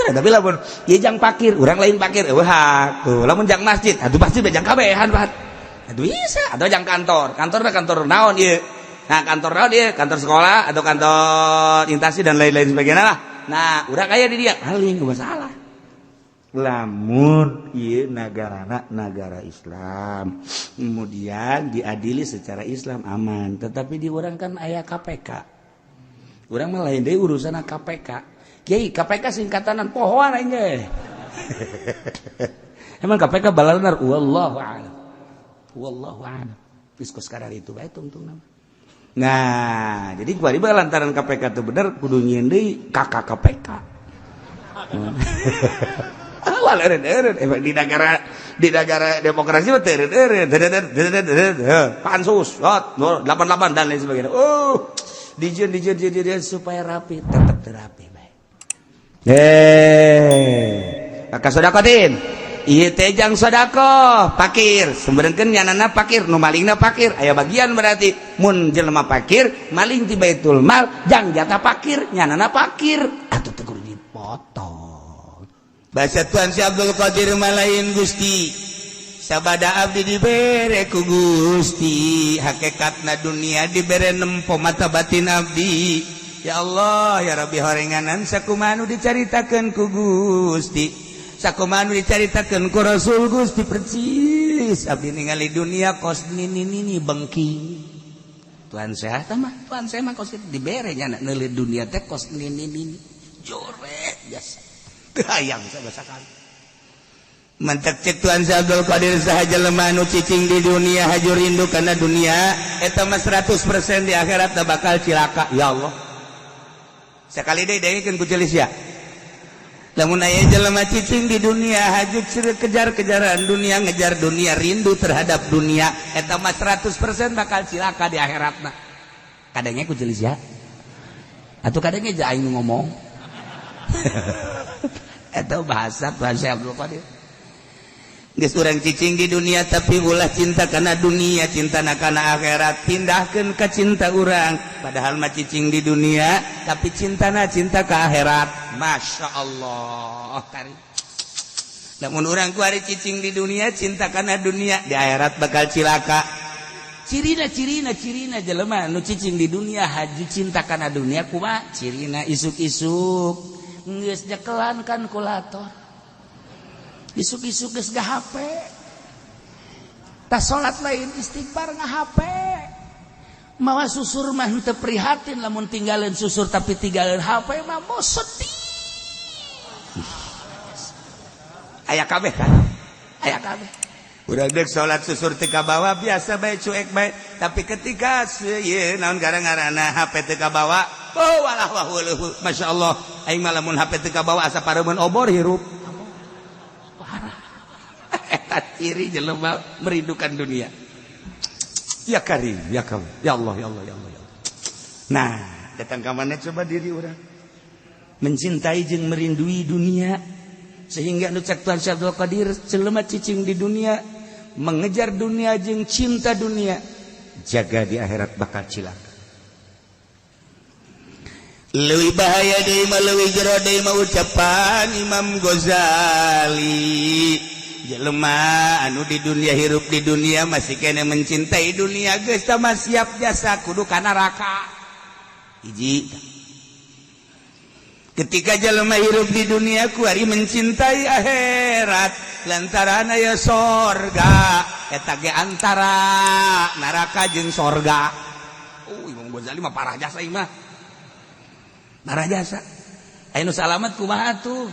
Tapi lamun ieu jang pakir, urang lain pakir, eueuh hak. Tuh, lamun jang masjid, atuh masjid jang kabehan, Pak. Atuh bisa, atau jang kantor. Kantor mah kantor naon ieu? Nah, kantor naon ieu? Kantor sekolah atau kantor instansi dan lain-lain sebagainya lah. Nah, urang aya di dia, paling masalah. Lamun ieu nagarana nagara Islam, kemudian diadili secara Islam aman, tetapi di urang kan aya KPK. Urang mah lain deui urusan KPK. Kiai, KPK singkatanan pohoan aing ge. Emang KPK balanar, wallahu a'lam. Wallahu a'lam. Geus kos kadar itu bae tungtung nama. Nah, jadi kuari bae lantaran KPK teu bener kudu nyieun deui KK KPK. Awal eureun emang di negara demokrasi mah teu eureun eureun pansus 88 dan lain sebagainya. Oh, dijieun dijieun dijieun supaya rapi, tetap terapi bae. Maka sodakotin. Ieu teh jang sodakoh pakir, sebenarnya nyanana pakir, nu malingna pakir, aya bagian berarti mun jelema pakir maling ti baitul mal jang jatah pakir, nyanana pakir atuh teu kudu dipotong. Bahasa Tuhan si Abdul Qadir malain Gusti sabada abdi dibere ku Gusti, hakikatna dunia dibere nempo mata batin abdi. Ya Allah ya Rabbi, horenganan sakumaha nu dicaritakeun ku Gusti, sakumaha nu dicaritakeun ku Rasul Gusti, percis. Celis abdi ningali dunia kos nini nini bengking. Tuhan sehat mah, Tuhan saya mah kos dibere nya neuli dunia teh kos nini nini. Jore jasa. Teu hayang sama sakali. Mantak cek Tuhan Syekh Abdul Qadir, saha jelema anu cicing di dunia haju rindu kana dunia, eta mah 100% di akhirat bakal cilaka. Ya Allah. Sekali deui dengekeun ku celis ya. Lamun aya jelema cicing di dunia haju kejar-kejaran dunia, ngejar dunia, rindu terhadap dunia, eta mah 100% bakal cilaka di akhiratna. Kadangnya ku celis ya. Atau kadangnya aja aing ngomong. Eta bahasa Tuhan Syekh Abdul Qadir. Geus urang cicing di dunia tapi ulah cinta kana dunia, cinta kana akhirat, pindahkeun ka cinta urang. Padahal mah cicing di dunia tapi cintana cinta ke akhirat. Masya Allah kari. Lamun urang kuari cicing di dunia cinta kana dunia, di akhirat bakal cilaka. Cirina cirina cirina jelema nu cicing di dunia haju cinta kana dunia kumaha? Cirina isuk-isuk geus nyekelan kalkulator. Isuk-isuk geus HP. Tas salat lain istighfar nga-HP. Mawa susur mah henteu prihatin lamun tinggalin susur, tapi tinggalin HP mah mau sedih. Aya kabeh kan? Aya kabeh. Urang dek salat susur teu kabawa biasa bae, cuek bae, tapi ketika ieu naon gara-garana HP teu kabawa, oh walah wah weuh, masyaallah, aing mah lamun HP teu kabawa asa pareumeun obor hirup. Parah. Eta ciri jelema merindukan dunia. Ya Karim, ya Karim, ya Allah, ya Allah, ya Allah, ya Allah. Nah, datang ke mana coba diri orang mencintai jeung merindui dunia, sehingga nu cek Tuhan Syekh Abdul Qadir, jelema cicing di dunia mengejar dunia jeung cinta dunia, jaga di akhirat bakal cilaka. Leuwih bahaya deui mah, leuwih jero deui mah, ucapan Imam Ghazali, jelema anu di dunia, hirup di dunia, masih kene mencintai dunia, geus mah siap jasa kudu ka neraka. Hiji, ketika jelema hirup di dunia kuari mencintai akhirat lantaran aya sorga, eta ge antara neraka jeung sorga. Oh, Imam Ghazali mah parah jasa, ieu mah parah jasa. Aya nu salamet kumaha tuh?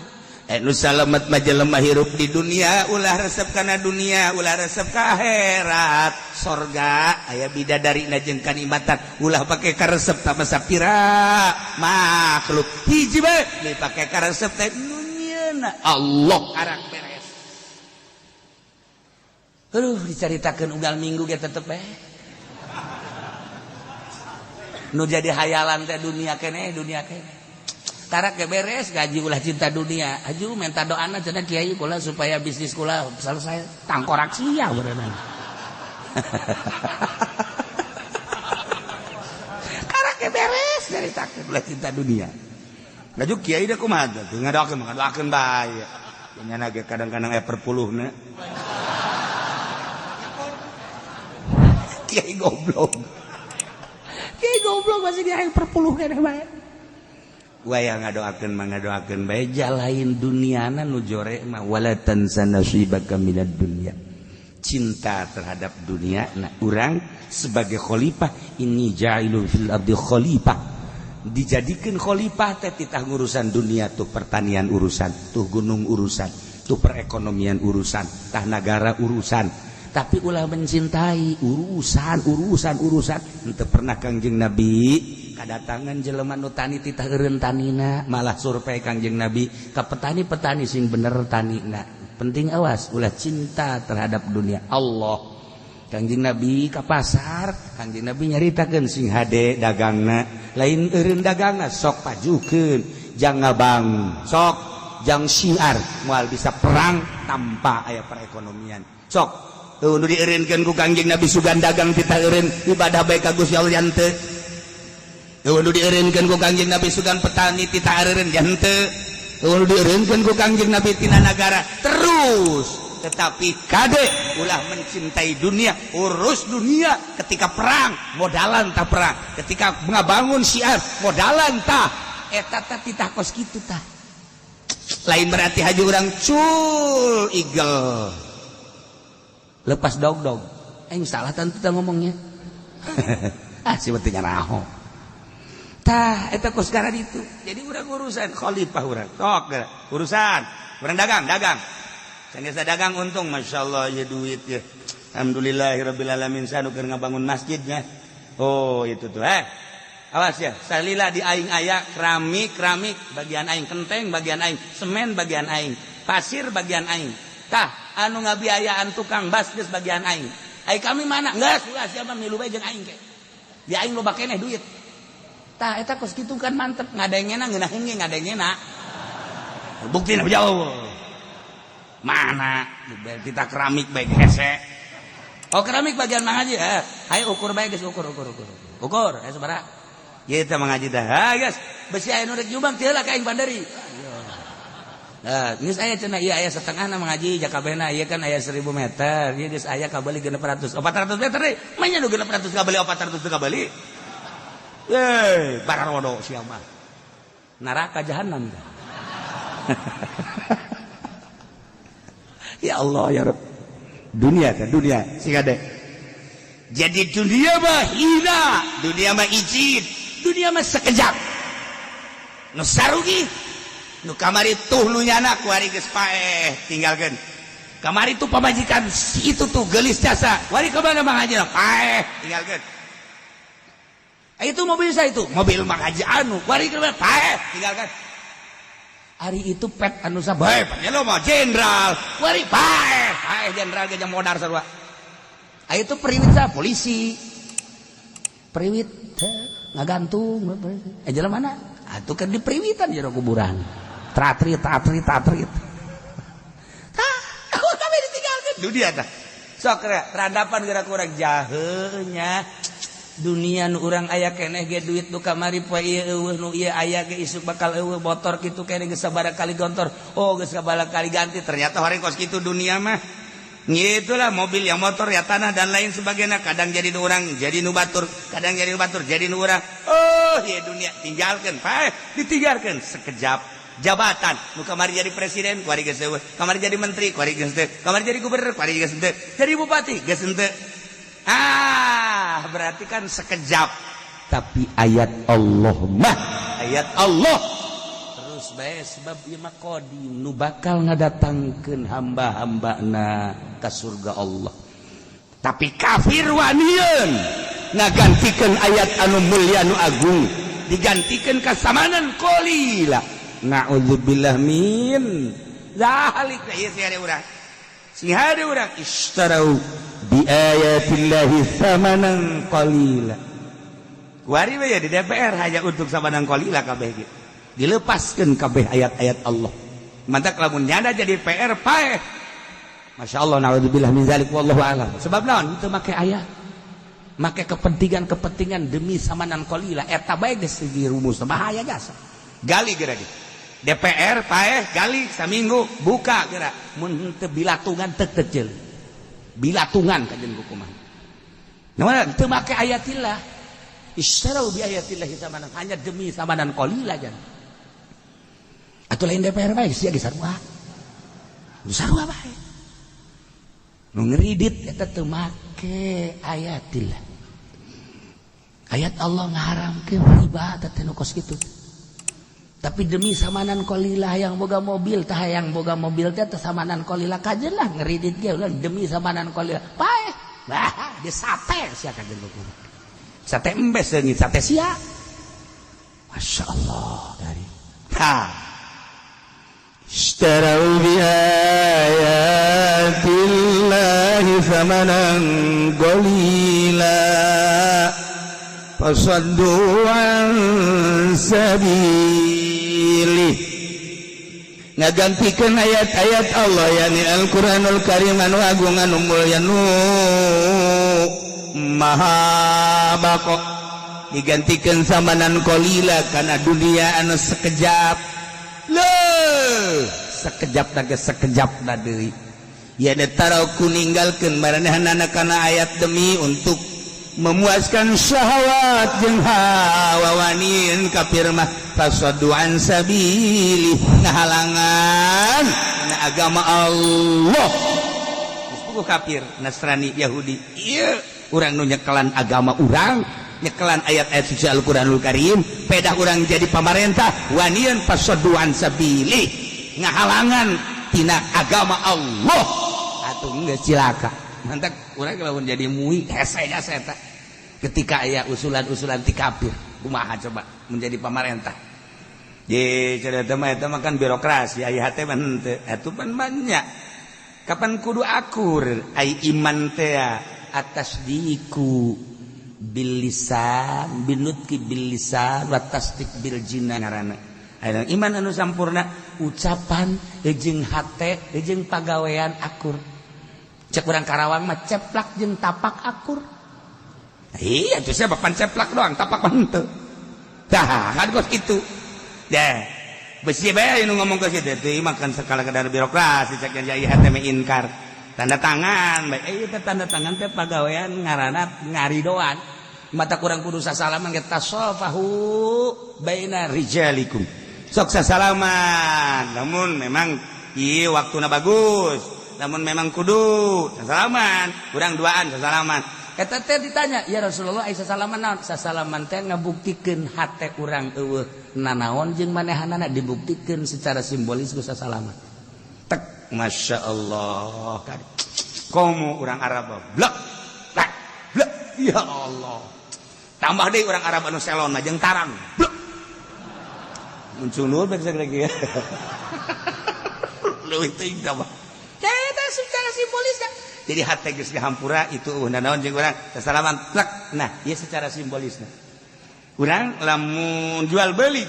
Nu salamet mah jelema hirup di dunia ulah resep kana dunia, ulah resep ka akhirat, sorga aya bidadari na jeung kanikmatan, ulah pake karesep tama sapira makhluk. Hiji bae dipake karesep teh nu nyieunna Allah, karak beres. Aduh, dicaritakeun unggal minggu ge tetep bae nu jadi hayalan teh dunia kene, dunia kene. Tarak ge beres gaji, ulah cinta dunia. Aju minta doana cenah, kiai kula supaya bisnis kula selesai, tangkorak sia berenang. Karak ge beres caritakeun ulah cinta dunia. Ngaju kiai deh kumaha tuh ngadoakeun, ngadoakeun bae. Nya ge kadang-kadang aya perpuluhna. Kiai goblok. Kiai goblok masih di akhir perpuluh keneh bae. Waya ngadoakeun mah ngadoakeun bae, jalain duniana nu jore mah wala tansa nasibaka minad dunya. Cinta terhadap dunia. Nah, urang sebagai khalifah, ini ja'ilun fil ardi khalifah. Dijadikan khalifah teh titah ngurusan dunia tuh, pertanian urusan, tuh gunung urusan, tuh perekonomian urusan, tah nagara urusan. Tapi ulah mencintai urusan urusan urusan. Henteu pernah Kangjeng Nabi kadatangan jelema nu tani titah eureun tanina, malah survei Kangjeng Nabi ka petani-petani sing bener tanina. Penting awas ulah cinta terhadap dunia. Allah, Kangjeng Nabi ka pasar, Kangjeng Nabi nyaritakeun sing hade dagangna, lain eureun dagangna, sok pajukeun jang ngabang, sok jang syiar, moal bisa perang tanpa aya perekonomian. Sok tuh nu dieureunkeun ku Kangjeng Nabi sugan dagang titah eureun ibadah bae ka Gusti Allah henteu. Tuh nu dieureunkeun ku Kangjeng Nabi sugan petani titah eureun henteu. Tuh nu dieureunkeun ku Kangjeng Nabi tina nagara terus, tetapi kade ulah mencintai dunia, urus dunia. Ketika perang modalan tah perang, ketika ngabangun syiar modalan tah eta tah titah kos kitu tah. Lain berarti haji urang cul igel. Lepas dog-dog. Aing salah tentu ngomongnya. Ah, si pentingnya naho. Tah, eta kos sekarang itu. Jadi urang urusan khalifah urang. Tok urusan. Urang dagang, dagang. Sanggeus dagang untung, masya Allah ya duit ya. Alhamdulillahirabbil alamin, sanu keur ngabangun masjidnya. Oh, itu tuh. Eh. Awas ya, salila di aing aya keramik, keramik bagian aing, kenteng bagian aing, semen bagian aing, pasir bagian aing. Tah, anu ngabiayaan tukang bas geus bagian aing. Ai kami mana? Geus, ulah sia mah milu bae jeung aing ke. Di aing loba keneh duit. Tah, eta kos kitu kan mantep, ngadengena ngeunaheun ge ngadengena. Buktina jauh. Mana? Kita keramik bae hese. Oh, keramik bagian Mang Haji. Eh, hayu ukur bae geus, ukur ukur ukur. Ukur, eh sabaraha? Ieu teh Mang Haji teh. Ha geus, besi aya nu rek nyumbang teu lah ka aing bandari. Nah, geus aya cenah ieu aya setengahna Mang Haji jakabehna, ieu kan aya 1000 meter. Ieu geus aya kabeli 600. 400 meter deui. Manya nu 600 kabeli, 400 teu kabeli. Eh, bararodo sia mah. Neraka jahanam. Ya Allah ya Rabb. Dunia kan dunia sing ade. Jadi dunia mah hina, dunia mah icid, dunia mah sekejap. Nu sarugi, nu kamari tuh nu nyana kuari geus paeh tinggalkeun. Kamari tuh pamajikan si itu tuh gelis jasa. Wari ke mana Mang Haji? Paeh tinggalkeun. Eh, itu mobil saya itu, mobil Mang Haji anu, wari ke mana? Paeh tinggalkan. Ari itu pet anu sabae, lo mah jenderal. Wari paeh, paeh jenderal ge modar sarua. Ah, itu periwit sa polisi. Periwit ngagantung. Eh, jalan mana? Atuh kan di periwitan jero kuburan. Tratrit tatrit tatrit. Tah, aku kami ditinggalkeun dunia tah. Sok terandapan gerak urang jahenya. Dunia nu urang aya keneh ge duit nu kamari poe ieu eueuh, nu ieu aya ge isuk bakal eueuh, motor kitu keneh geus sabaraha kali gontor, oh, geus sabaraha kali ganti, ternyata horeng kos kitu dunia mah. Itulah mobil yang motor ya, tanah dan lain sebagainya, kadang jadi nu urang jadi nu batur, kadang jadi nu batur jadi nu urang. Oh ya, dunia tinggalkan, paeh, ditinggalkan sekejap. Jabatan nu kamari jadi presiden kuari geus eueuh, kamari jadi menteri kuari geus teu, kamari jadi gubernur kuari geus teu, jadi bupati geus henteu. Ah, berarti kan sekejap. Tapi ayat Allah mah ayat Allah terus bae, sebab ieu mah qadim, nu bakal ngadatangkeun hamba-hambana ka surga Allah. Tapi kafir wanian ngagantikeun ayat anu mulia, anu agung, digantikeun ka samanan qalila. Na'udzubillah min zalik. Ieu sih ada urang, sing hade urang ishtarau bi ayatillahi thamanan qalila. Kuari we ya di DPR hanya untuk samanan qalila kabeh ge dilepaskeun kabeh ayat-ayat Allah. Mantak lamun nyanda jadi PR paeh. Masya Allah, na'udzubillah min zalik, wallahu alam. Sebab naon? Itu make ayat, make kepentingan-kepentingan demi samanan qalila. Eta bae geus segi rumus bahaya jasa. Gali geura di DPR paeh, gali saminggu buka geura, mun teu bilatungan teu teu bilatungan kajen hukuman. Nah, teu make ayatillah, istarau bi ayatillahi samanan, hanya demi samanan qalila jan. Atuh lain DPR bae sia ge sarua. Sarua bae. Nu ngeridit eta teu make ayatillah. Ayat Allah ngaharamkeun riba teh nu kos kitu. Tapi demi samanan qalila, yang boga mobil tah, yang boga mobil teh teh samanan qalila kajen lah, ngeridit ge ulah demi samanan qalila paeh. Wah, di sate sia kajen kumaha. Sate embes seungit sate sia. Masya Allah dari. Ha. اشتروا بآيات الله ثمنا قليلا فصدوا عن سبيله. Ngagantikan ayat-ayat Allah, yakni Al-Qur'anul Karim anu agung, anu mulya, nu maha bako, digantikan samanan qalila karena dunia anu sekejap. Leuh, sekejap naga sekejap na deui ya, taraku ninggalkeun maranehna kana ayat demi untuk memuaskan syahwat jeung hawa wanin. Kafir mah fasaddu an sabili, ngahalangan kana agama Allah. Geus Puguh kafir Nasrani Yahudi. Ieu urang nu nyekelan agama urang, nyekelan ayat-ayat suci Al-Qur'anul Karim, pedah urang jadi pamarentah wanian fasoddu an sabili, ngahalangan tina agama Allah, atuh geus cilaka. Mantak urang lamun jadi MUI hese jasa eta ketika aya usulan-usulan ti kafir. Kumaha coba menjadi pamarentah? Ye, cerita mah eta mah kan birokrasi, aya hate mah henteu. Atuh pan banyak. Kapan kudu akur ai iman teh at-tasdiqu bil lisan binutqi bil lisan wa tasdiq bil jinan ngaranna. Aya iman anu sampurna, ucapan jeung hate jeung pagawean akur. Cek urang Karawang mah ceplak jeung tapak akur. Iya, tuh siapa pan ceplak doang, tapak mah henteu. Tah, kan kos kitu. Deh, besi bae nu ngomong ke situ teh makan sekala kadar birokrasi, cek yang jadi hate mah inkar. Tanda tangan, bae ieu teh tanda tangan teh pagawean ngaranna ngaridoan. Mata kurang kudu sasalaman ge tasofahu baina rijalikum. Sok sasalaman, namun memang ieu waktuna bagus. Namun memang kudu sasalaman, kurang duaan sasalaman. Eta teh ditanya, "Ya Rasulullah, ai sasalaman naon?" Sasalaman teh ngabuktikeun hate urang eueuh nanaon jeung manehanana, dibuktikeun secara simbolis ku sasalaman. Tek, Masya Allah. Komo urang Arab blek blek blek, ya Allah. Tambah deui urang Arab anu selon jeung tarang. Blek. Muncul bae lagi ya. Leuwih teuing tambah. Eta secara simbolis ya. Jadi hate geus dihampura itu eueuh nanaon jeung urang sasalaman plek. Nah, ieu secara simbolisna. Urang lamun jual beli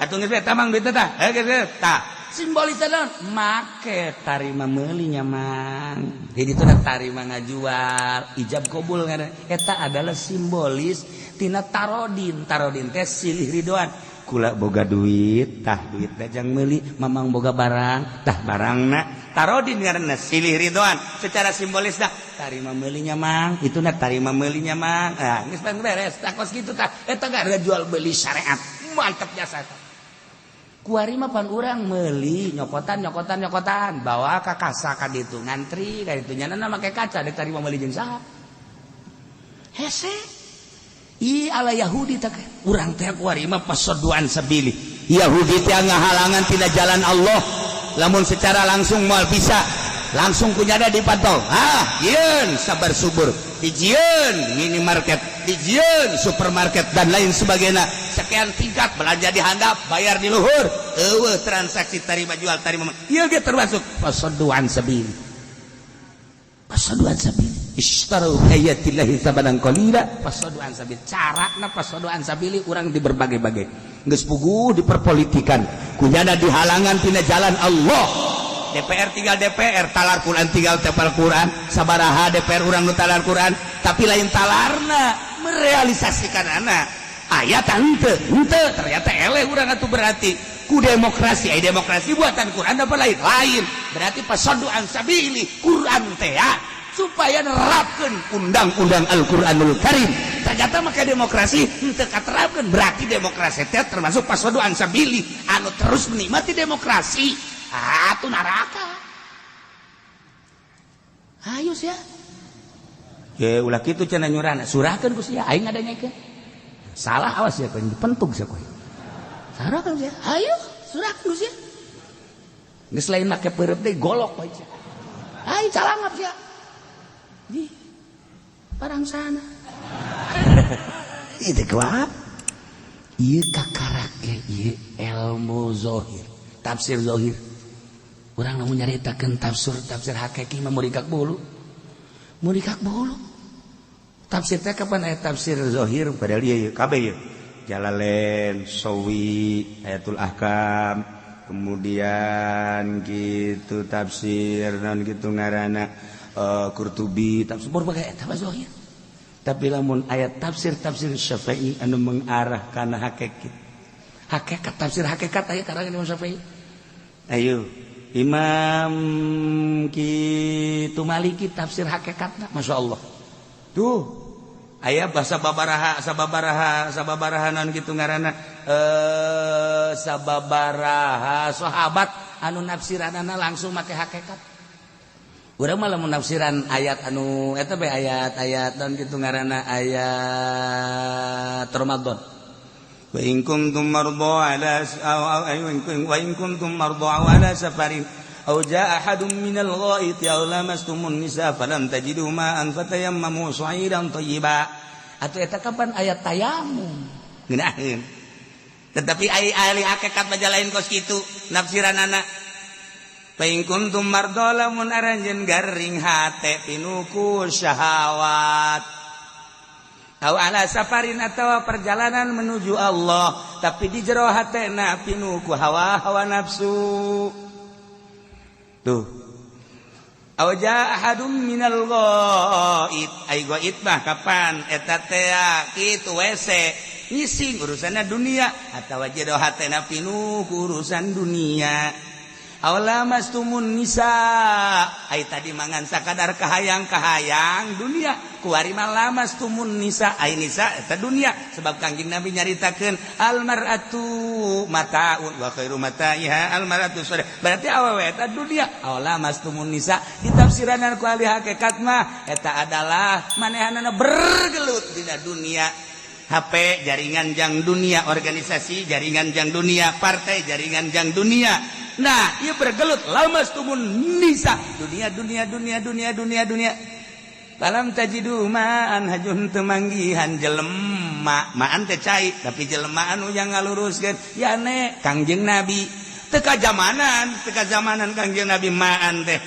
atuh geus tamang duit tah. Eh geus tah. Simbolisna naon? Make tarima meuli nya, Mang. Jadi itu tarima ngajual, ijab kabul ngaranna. Eta adalah simbolis tina tarodin. Tarodin teh silih ridoan. Kula boga duit, tah duit jang meuli, mamang boga barang, tah barangna. Tarodin ngaranna silih ridoan secara simbolis dah. Tarima meulinya, Mang, itu na tarima meulinya, Mang. Ah, geus beres, tah kos kitu tah. Eta ada jual beli syariat. Mantap jasa eta. Kuari mah pan urang meuli nyokotan nyokotan nyokotan, bawa ka kasa ka ditu, ngantri ka ditu, nyana make kaca dek tarima meuli jeung saha. Hese. Ih, ala Yahudi tak urang teh kuari mah fasoddu an sabili. Yahudi teh ngahalangan tina jalan Allah. Lamun secara langsung moal bisa, langsung kunyada dipantau. Ah, yeun sabar subur, dijieun minimarket, dijieun supermarket dan lain sebagainya. Sekian tingkat belanja di handap, bayar di luhur. Eueuh transaksi tarima jual tarima. Ieu ge termasuk fasoddu an sabili. Fasoddu an sabili. Ishtaru ayatillahi tsamanan qalila fasoddu an sabil. Carana fasoddu an sabili urang di berbagai-bagai. Geus puguh diperpolitikan. Kunyana dihalangan tina jalan Allah. DPR tinggal DPR, talar Quran tinggal tepal Quran, sabaraha DPR urang nu talar Quran, tapi lain talarna merealisasikan anak. Ayat henteu, henteu ternyata eleh urang atuh berarti ku demokrasi, ai demokrasi buatan Quran apa lain? Lain. Berarti fasoddu an sabili Quran teh ya, supaya nerapkeun undang-undang Al-Qur'anul Karim. Ternyata maka demokrasi henteu katerapkeun, berarti demokrasi teh termasuk fasoddu an sabili anu terus menikmati demokrasi. Ah, tuh neraka. Ayo sia. Ye ulah kitu cenah nyurana, surahkeun ku sia, aing ngadanyakeun. Salah awas ya kowe dipentuk sia kowe. Surahkeun sia. Ayo, surahkeun ku sia. Geus lain make peureub deui, golok bae sia. Ayo calangap sia. Di parang sana. Itu kuat. Ieu kakarak ge ieu ilmu zohir, tafsir zohir. Urang lamun nyaritakeun tafsir tafsir hakiki mah murikak bulu. Murikak bulu. Tafsir teh kapan aya tafsir zohir padahal ieu kabeh ieu. Jalalain, Sawi, Ayatul Ahkam, kemudian gitu tafsir non gitu ngaranna Qurtubi, tafsir berbagai eta mah zohir. Tapi lamun ayat tafsir tafsir Syafi'i anu mengarah kana hakikat. Hakikat tafsir hakikat aya karangan Imam Syafi'i. Ayo Imam kitu Maliki tafsir hakikatna Masya Allah. Tuh aya bahasa babaraha sababaraha sababaraha naon kitu ngaranna sababaraha sahabat anu nafsiranana langsung make hakikat. Urang malah menafsiran ayat anu eta bae, ayat-ayat dan kitu ngaranna, ayat Ramadan. Wa in kuntum marda ala aw wa in kuntum marda aw ala safarin aw jaa ahadun minal ghaiti aw lamastumun nisa falam tajidu ma'an fatayammamu sha'idan thayyiba. Atuh eta kapan ayat tayamum ngeunaheun, tetapi ai ahli hakikat baca lain kos kitu nafsiranana. Fa in kuntum marda, lamun aranjeun garing hate pinuh ku syahwat, aw ala safarin atawa perjalanan menuju Allah, tapi di jero hatena pinuh ku hawa-hawa nafsu tuh, aw jaa ahadum minal ghaid, ai ghaid mah kapan eta teh kitu WC ngising urusanna dunia atawa jero hatena pinuh ku urusan dunia, aw lamastumun nisa, ai tadi mangan sakadar kahayang-kahayang dunia, kuari mah lamastumun nisa, ai nisa eta dunia, sebab Kangjeng Nabi nyaritakeun al mar'atu mataun wa khairu mata'iha al mar'atu sholih, berarti awewe eta dunia. Aw lamastumun nisa ditafsiranan ku ahli hakikat mah eta adalah manehanana bergelut dina dunia, HP jaringan jang dunia, organisasi jaringan jang dunia, partai jaringan jang dunia. Nah, ia bergelut lamastumun nisa, dunia, dunia, dunia, dunia, dunia, dunia. Falam tajidu ma'an, hajun teu manggihan jelema, ma'an teh cai, tapi jelema anu yang ngaluruskeun yane Kangjeng Nabi teu kajamanan, teu kajamanan Kangjeng Nabi ma'an teh.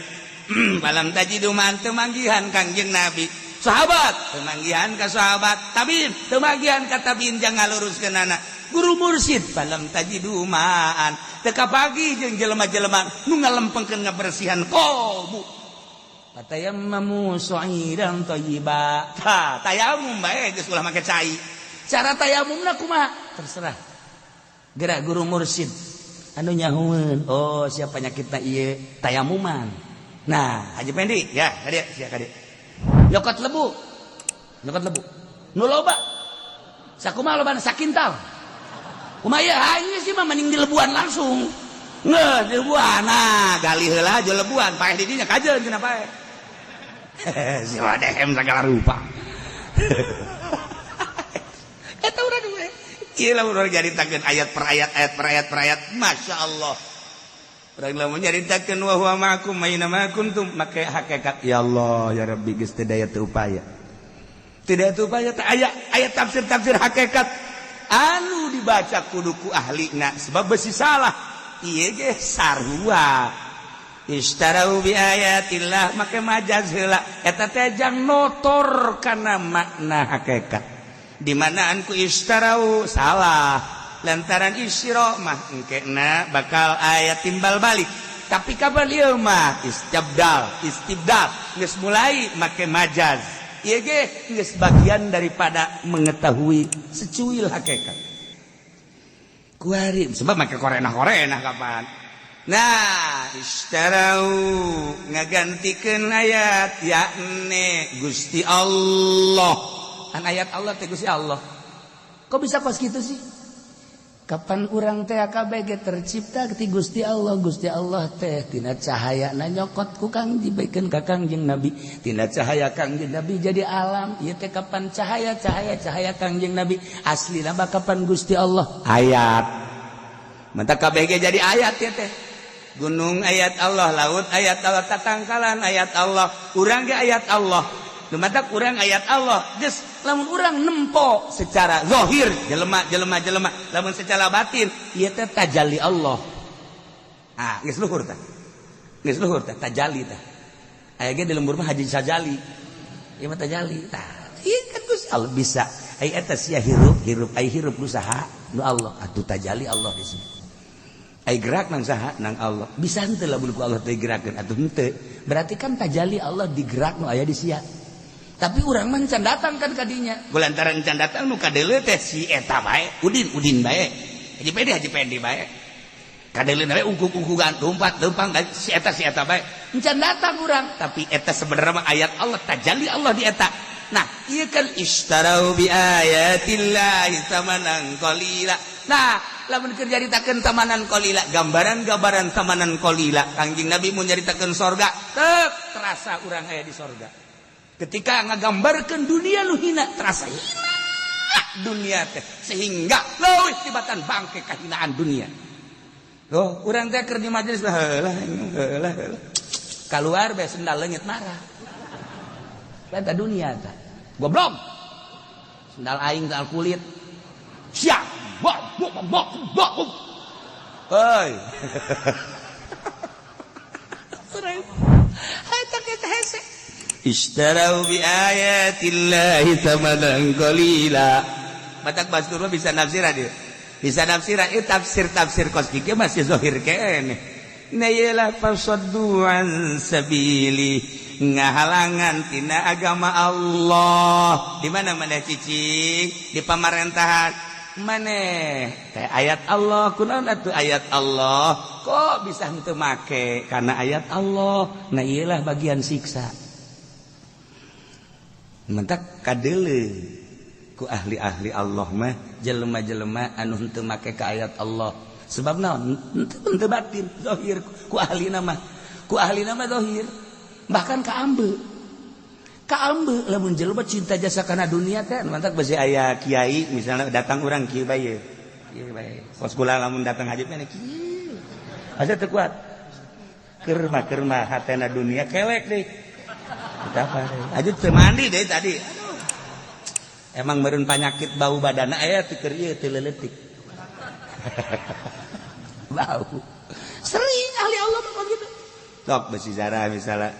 Falam tajidu ma'an, teu manggihan Kangjeng Nabi, sahabat teu manggihan ka sahabat, tabiin teu manggihan ka tabiin jang ngaluruskeun anak guru mursyid. Falam tajidu ma'an, teu kapagi jeung jelema-jelema nu ngalempengkeun ngabersihan qalbu, fatayammamu sha'idan thayyiba. Tah, tayamum bae geus ulah make cai. Cara tayamumna kumaha terserah gerak guru mursyid anu nyahueun, oh siapa penyakitna ieu, tayamuman. Nah, Haji Pendi ya, kadieu sia, kadieu nyokot lebu, nyokot lebu nu loba sakumaha lobana, sakintal kumaha ieu? Ieu sih mah mending dilebuan langsung. Nggak, dilebuan. Nah, gali heula aja lebuan, paeh di dinya kajeun cenah paeh. Si wadehem segala rupa. Eta urang we. Ieu lamun urang nyaritakeun ayat per ayat, ayat per ayat per ayat, Masya Allah. Urang lamun nyaritakeun wa huwa ma'akum aina ma kuntum make hakikat, ya Allah ya Rabbi, geus teu daya teu upaya. Tidak teu upaya teh aya ayat tafsir-tafsir hakikat anu dibaca kudu ku ahlina sebab besi salah. Ieu ge sarua. Ishtarau bi ayatillah make majaz heula eta teh jang notor kana makna hakikat. Di manaan ku ishtarau salah, lantaran isyra mah engkena bakal aya timbal balik, tapi kapan ieu mah istibdal, istibdal geus mulai make majaz. Ieu ge geus bagian daripada mengetahui secuil hakikat kuari, sebab make korena-korena kapan. Nah, ishtarau ngagantikeun ayat yakni Gusti Allah. Kan ayat Allah teh Gusti Allah. Kok bisa pas gitu sih? Kapan urang teh KBG tercipta ti Gusti Allah. Gusti Allah teh tina cahaya na nyokot ku Kang dibaikeun ka Kangjeng Nabi. Tina cahaya Kangjeng Nabi jadi alam. Ieu teh kapan cahaya cahaya cahaya Kangjeng Nabi aslina mah kapan Gusti Allah ayat. Mantap KBG jadi ayat ya teh. Gunung ayat Allah, laut ayat Allah, tatangkalan ayat Allah, urang ge ayat Allah. Mata kurang ayat Allah. Geus lamun urang nempo secara zahir jelema jelema jelema, lamun secara batin ieu teh tajalli Allah. Ah, geus luhur tah. Geus luhur tah tajalli tah. Aya ge di lembur mah Haji Sajali. Ieu mah tajalli tah. Ieu kan Gusti Allah bisa. Ai eta sia hirup hirup, ai hirup nu saha? Nu Allah. Atuh tajalli Allah di sini. Ai gerak nang saha? Nang Allah. Bisa henteu lamun ku Allah teh gerakeun? Atuh henteu. Berarti kan tajalli Allah digerak nu aya di sia. Tapi urang mah can datang kan kadinya. Lantaran can datang nu kadeuleu teh si eta bae, Udin Udin bae. Haji Pedi Haji Pedi bae. Kadeuleu bae ungkuk-ungkukan, lompat lempang si eta bae. Can datang urang, tapi eta sebenarnya mah ayat Allah, tajalli Allah di eta. Nah, ieu kan ishtarau bi ayatillahi samanan qalila. Nah, lamun keur nyaritakeun tamanan qalila, gambaran-gambaran tamanan qalila, Kangjeng Nabi mun nyaritakeun sorga, teu terasa urang aya di sorga. Ketika ngagambarkeun dunia nu hina, terasa hina dunia teh, sehingga leuwih tibatan bangke kahinaan dunia. Loh, urang teh keur di majelis lah, heulah heulah heulah. Keluar bae sendal leungit marah. Eta dunia tah. Goblok. Sendal aing sendal kulit. Siap. Bok bok bok bok. Hei. Eta kita hese. Ishtarau bi ayatillahi thamanan qalila. Matak Bastur mah bisa nafsiran dia. Bisa nafsiran ieu tafsir-tafsir kos kieu masih zahir keneh. Nah iyalah fasaddu an sabili, ngahalangan tina agama Allah. Di mana maneh cicing di pamarentahan maneh teh ayat Allah kunaon atuh ayat Allah kok bisa henteu make karena ayat Allah. Nah iyalah bagian siksa. Mentak kadeule ku ahli-ahli Allah mah jelema-jelema anu henteu make ka ayat Allah. Sebab naon? Henteu batin, zahir ku ahli nama. Ku ahli nama zahir. Bahkan ka ambe. Ka ambe lamun jelema cinta jasa kana dunia teh mantak besi aya kiai misalnya datang urang kieu bae. Kieu bae. Kos kula lamun datang haji mah kieu. Asa teu kuat. Keur mah hatena dunia kelek deui. Kita apa deui. Aja teu mandi deui tadi. Aduh. Emang meureun panyakit bau badana aya teu keur ieu teu leuletik. Bau. Sering ahli Allah mah gitu. Sok besi zarah misalnya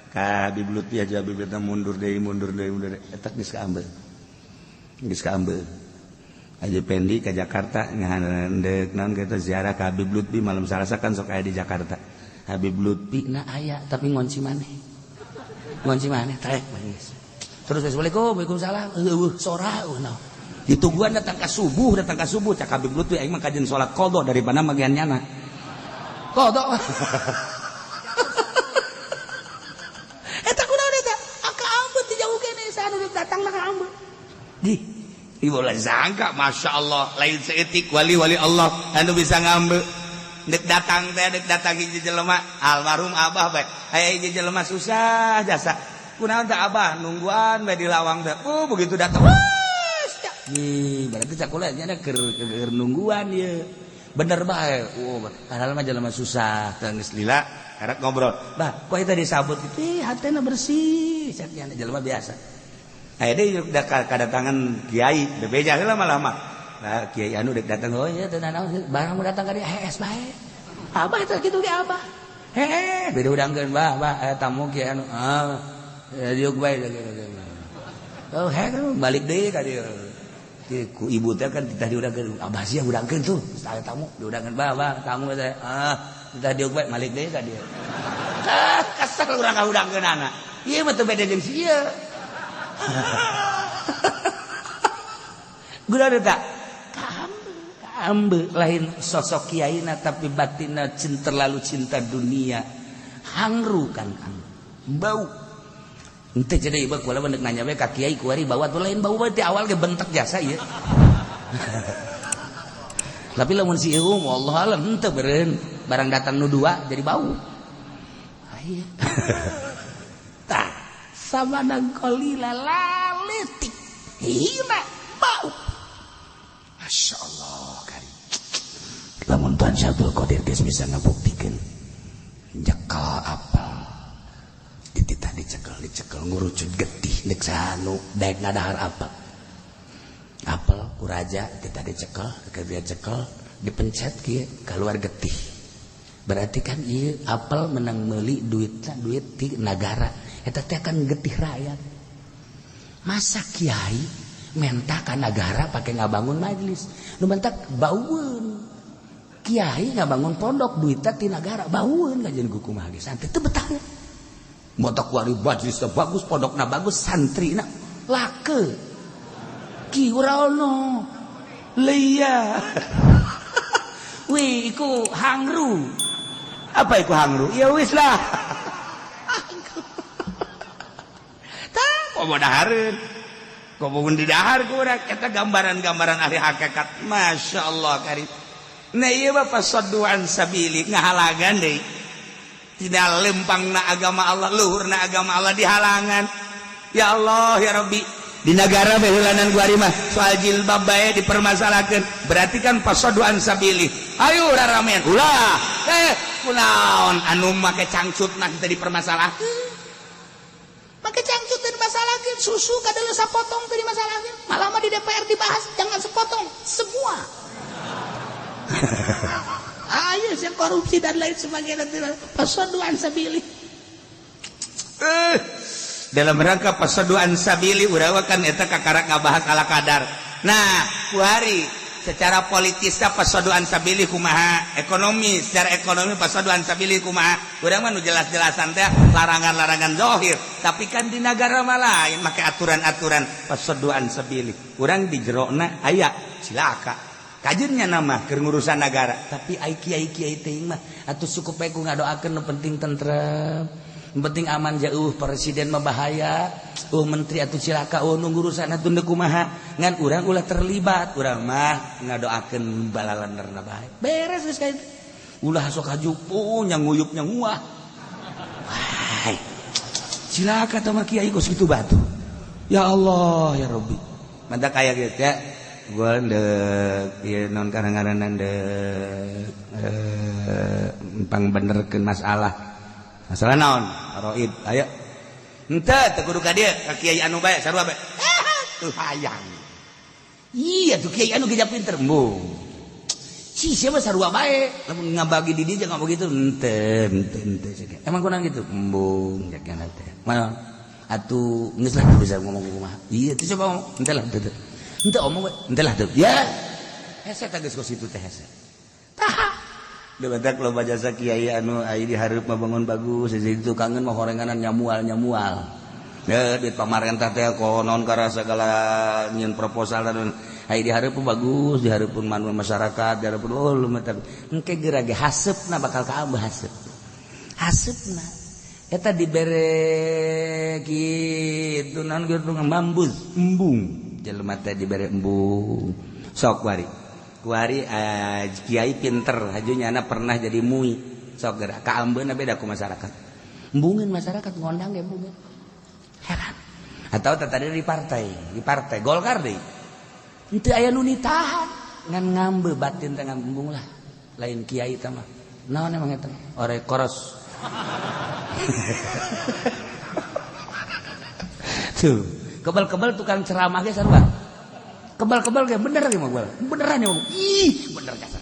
ka Habib Lutfi aja, Habib Lutfi mundur deui mundur deui mundur deui eta geus kaambeul. Geus kaambeul. Haji Pendi ke Jakarta ngahandeuk naon kitu ziarah ka Habib Lutfi malam Salasa kan sok aya di Jakarta. Habib Lutfi na aya tapi ngonci maneh. Ngonci maneh trek geus. Terus assalamualaikum, waalaikumsalam. Eueuh sora eueuh naon. Ditungguan datang ke subuh cak Habib Lutfi aing mah kajen salat qadha daripada magian nyana. Qadha. Eta kunaon eta? Aka ambeu ti jauh keneh saha nu datang ka ambeu. Di ieu ulah sangka Masya Allah lain seetik wali-wali Allah anu bisa ngambeu. Dek datang teh dek datang hiji jelema almarhum abah bae. Aya hiji jelema susah jasa. Kunaon teh abah nungguan bae di lawang teh. Oh begitu datang. Ih, berarti cakula nya keur keur nungguan ieu. Bener bae. Oh, padahal mah jelema susah teh geus lila karek ngobrol. Bah, kok eta disabut kitu? Ih, hatena bersih. Cak nya jelema biasa. Aya deui kadatangan kiai, bebeja heula malah mah. Nah, kiai anu dek datang, oh iya teu nanaon, barang mau datang ka dieu hees bae. Abah teh kitu ge abah. Heeh, beda udangkeun bah, bah aya tamu kiai anu. Ah, diuk bae gitu. Oh, heeh balik deui ka dieu. Ku ibu teh kan titah diudangkeun, abah sia udangkeun tuh, aya tamu diudangkeun bah, bah tamu teh. Ah, titah diuk bae balik deui ka dieu. Ah, kesel urang ngaudangkeun anak. Ieu mah teu beda jeung si ieu. Guna tak? Kaambe lain sosok kiaina tapi batinna cinta terlalu cinta dunia. Hangru kan kang. Bau. Ente jadi ieu kula mah nanya we ka kiai kuari bawa tuh lain bau bae ti awal ge bentek jasa ieu. Tapi lamun si ieu wallahu alam henteu beureun barang datang nu dua jadi bau. Aya. Tah samanan qalila laletik hina bau. Masya Allah karim. Lamun Tuhan Syabdul Qadir geus bisa ngabuktikeun nyekel apel dititah dicekel dicekel ngurucut getih nek sanu daek ngadahar apel. Apel ku raja titah dicekel ke dia cekel dipencet kieu keluar getih. Berarti kan ieu apel menang meuli duitna duit ti nagara. Eta teh kan getih rakyat. Masa kiai menta ka nagara pake ngabangun majelis. Nu mentak baueun. Kiai ngabangun pondok duitna ti nagara baueun kajian kumaha ge santri teu betah. Motok wari majelisna bagus, pondokna bagus, santrina lake. Ki ora ono. Leia. Wih, iku hangru. Apa iku hangru? Ya wis lah. Komo dahareun, komo mun didahar ku urang eta gambaran-gambaran ahli hakikat. Masya Allah karim. Nah, ieu mah fasaddu an sabili, ngahalagan deui. Tidak lempangna agama Allah, luhurna agama Allah dihalangan. Ya Allah ya Rabbi, di negara beheulanan gua mah soal jilbab bae dipermasalahkan, berarti kan fasaddu an sabili. Ayo raramean ulah, kunaon anu make cangcut nah teu dipermasalahkeun, make cangcut teu dimasalahkeun, susu kadeuleut sapotong teu dimasalahkeun, malah mah di DPR dibahas jangan sepotong semua. Ayo sih korupsi dan lain sebagainya, fasaddu an sabili. Dalam rangka fasaddu an sabili urang kan eta kakara ngabahas ala kadar. Nah, kuari secara politis fasaddu an sabili kumaha, ekonomi, secara ekonomi fasaddu an sabili kumaha. Urang mah nu jelas-jelasan teh larangan-larangan zahir, tapi kan di negara mah lain make aturan-aturan fasaddu an sabili. Urang di jerona aya cilaka. Kajennya nama keur ngurusan negara, tapi ai kiai-kiai teh mah atuh cukup bae ku ngadoakeun, nu penting tentrem, nu penting aman, jauh presiden mah bahaya, oh menteri atuh cilaka, oh nu ngurusan atuh deuk kumaha, ngan urang ulah terlibat, urang mah ngadoakeun balalanderna bae. Beres geus ka itu. Ulah sok hajupu nya nguyup nya nguah. Wah. Cilaka tah mah kiai kos kitu batu. Ya Allah ya Rabbi. Mantap kaya gitu ya. Gua ndek ieu non kadang-kadang ndek empang benerkeun masalah. Masalah naon? Roid, ayo. Henteu teu kudu ka dieu, ka kiai anu bae, sarua bae. Tuh hayang. Iya tuh kiai anu geus pinter, embung. Si siapa sarua bae, lamun ngabagi di dieu jangan begitu. Henteu, henteu, henteu. Emang kurang gitu? Embung jaga teh. Mana? Atuh geus lah bisa ngomong kumaha. Iya, tuh coba ngomong. Henteu lah, henteu. Henteu omong we, henteu lah teu. Ya. Hese teh geus kos kitu teh hese. Tah. Da batak loba jasa kiai anu ai di hareup mah bangun bagus, jadi tukangeun mah horenganan nyamual-nyamual. Ya duit pamarentah teh konon karena segala nyieun proposal dan ai di hareup bagus, di hareupeun manu masyarakat, di hareupeun oh lu mah engke geura ge haseupna bakal kaambeuh haseup. Haseupna eta dibere kitu naon kitu ngambus embung. Jelema teh dibere embung. Sok kuari. Kuari kiai pinter, haju nyana pernah jadi mui. Sok geura kaambeuna beda ku masyarakat. Embungin masyarakat ngondang ge embungin. Heran. Atau tadi di partai Golkar deui. Henteu aya nu nitahan, ngan ngambe batin teh ngambung lah. Lain kiai teh mah. Naon emang eta? Ore koros. Tuh, kebal-kebal tukang ceramah ge sarua. Kebal-kebal ge bener ge mah beneran ya. Ih, bener kasar.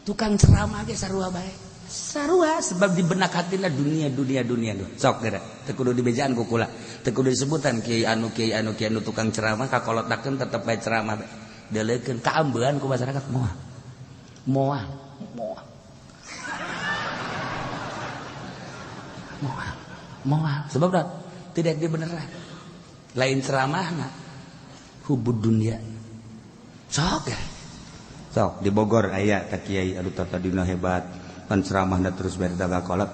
Tukang ceramah ge sarua bae. Sarua sebab di benak hatina dunia dunia dunia tuh. Sok geura, teu kudu dibejaan ku kula. Teu kudu disebutan kiai anu kiai anu kiai anu tukang ceramah kakolotakeun tetep bae ceramah bae. Deuleukeun kaambean ku masyarakat moal. Moal, moal. Moal, moal. Sebab dah tidak dibeneran. Lain ceramahna hubud dunia. Sok ya. Sok di Bogor aya ka kiai anu tadina hebat. Pan ceramahna terus bari kolot.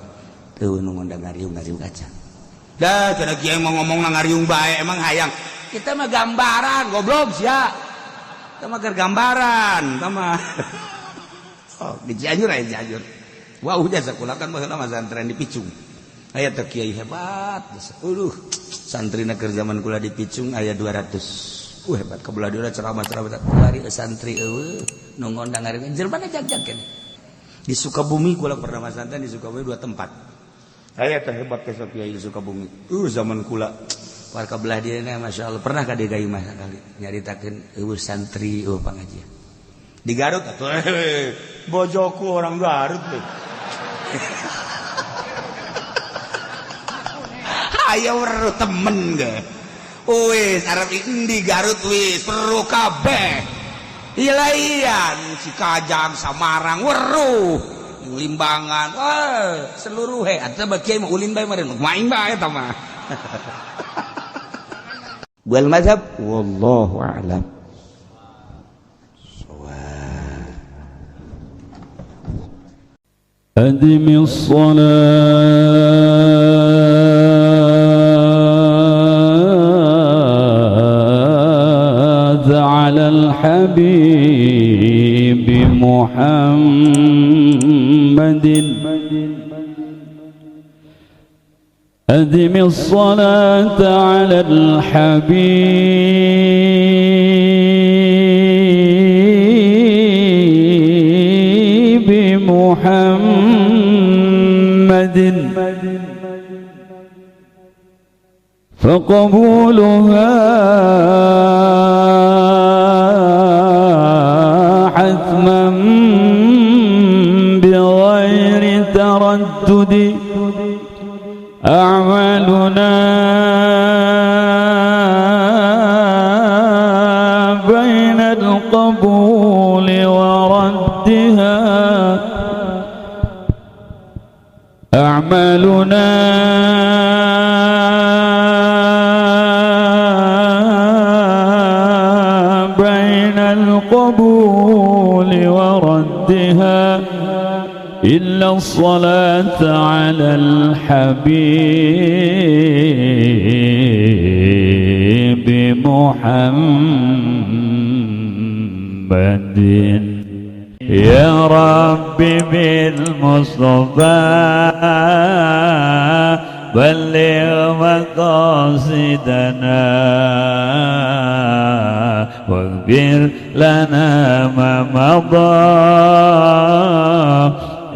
Teu nu ngondang ngariung-ngariung aja. Dah cenah kiai mau ngomong ngariung bae emang hayang. Kita mah gambaran goblok sia. Kita mah keur gambaran, kita mah. Oh, di Cianjur aya Cianjur. Wah, udah sakola kan baheula mah santren di Picung. Aya teh kiai hebat. Aduh, santrina keur zaman kula di Picung aya 200. Hebat kebelah dia ceramah-ceramah kuari santri eueuh nu ngondang ngariung jelema jag-jag keneh. Di Sukabumi kula pernah masantren di Sukabumi dua tempat. Aya teh hebat teh kiai di Sukabumi. Zaman kula warga belah dia Masya Allah pernah ka dieu mah sakali nyaritakeun eueuh santri eueuh pangajian. Di Garut atuh bojoku orang Garut tuh. Ayo weruh temen ge. Wis arep endi Garut wis weruh kabeh. Ilaian Cikajang Samarang weruh Limbangan wah seluruh he atuh kiai mah ulin bae meureun main bae eta mah. Wal mazhab wallahu a'lam. أدم الصلاة. محمد أدم الصلاة على الحبيب محمد فقبولها حتما بغير تردد أعمالنا بين القبول وردها أعمالنا بين القبول وردها إلا الصلاة على الحبيب محمد يا رب بالمصطفى بلغ مقاصدنا واغفر لنا ما مضى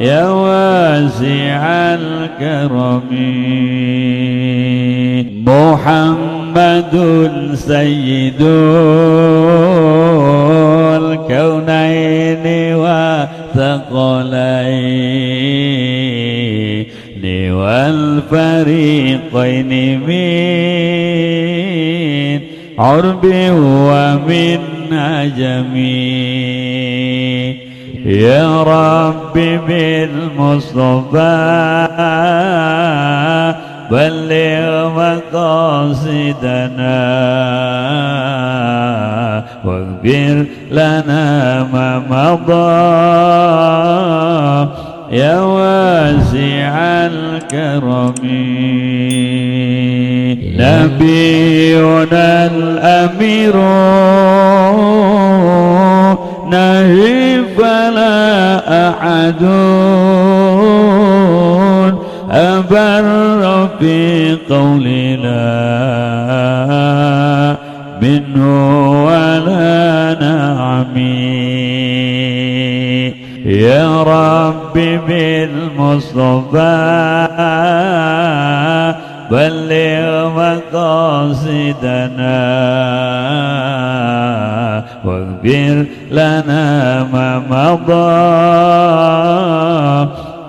يا واسع الكرم محمد سيد الكونين والثقلين والفريقين من عرب ومن عجم يا رب بالمصطفى بلغ مقاصدنا واغفر لنا ما مضى يا واسع الكرم نبينا الأمير نهي فلا أحد أبر في قولنا منه ولا نعمي يا رب بالمصطفى بلغ مقاصدنا واغفر لنا ما مضى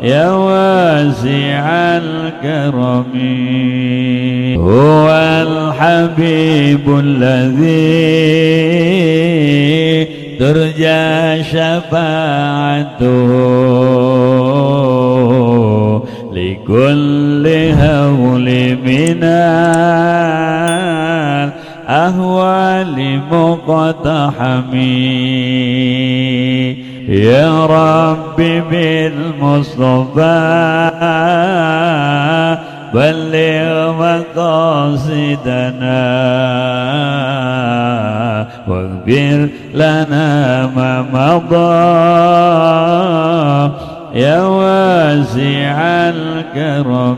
يا واسع الكرم هو الحبيب الذي ترجى شفاعته لكل هول من الأهوال مقتحم يا رب بالمصطفى بلغ مقاصدنا واغفر لنا ما مضى يا واسع الكرم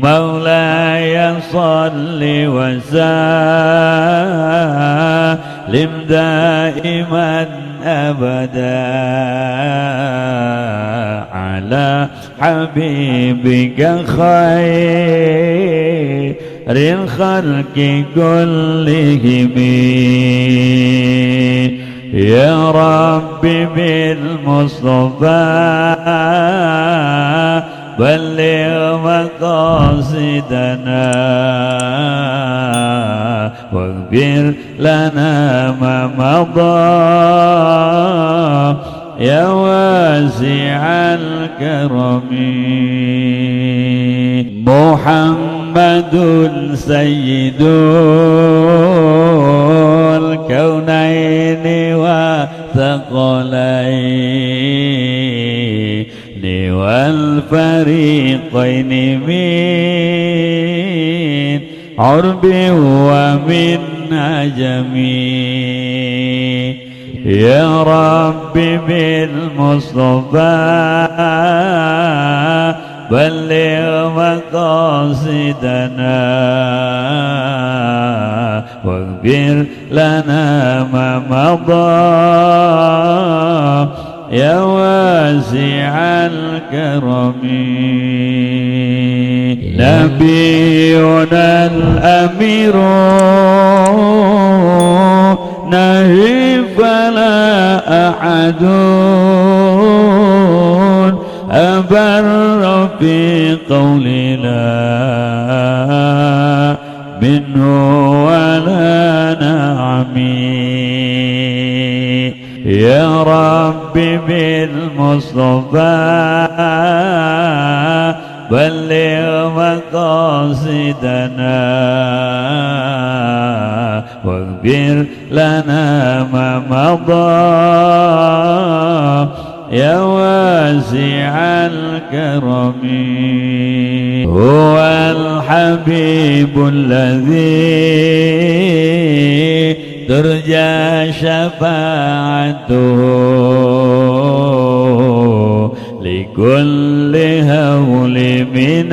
مولاي صل وسلم دائما أبدا على حبيبك خير الخلق كلهم يا رب بالمصطفى بلغ مقاصدنا واغفر لنا ما مضى يا واسع الكرم محمد سيد الكونين والثقلين والفريقين من عرب ومن عجم يا رب بالمصطفى بلغ مقاصدنا واغفر لنا ما مضى يا واسع الكرم. نبينا الأمير نهي فلا أحد أبر في قولنا منه ولا نعمي. يا رب بالمصطفى بلغ مقاصدنا واغفر لنا ما مضى يا واسع الكرم. هو الحبيب الذي ترجى شفاعته لكل هول من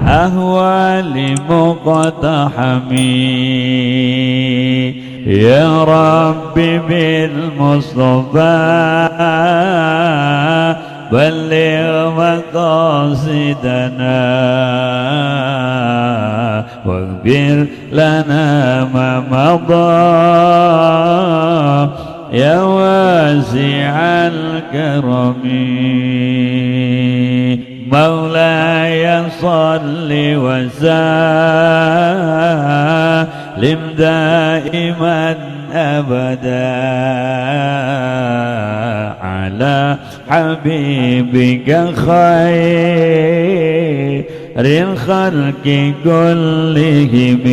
الأهوال مقتحم. يا رب بالمصطفى بلغ مقاصدنا واغفر لنا ما مضى يا واسع الكرم. مولاي صل وسلم دائما أبدا على حبيبك خير الخلق كلهم.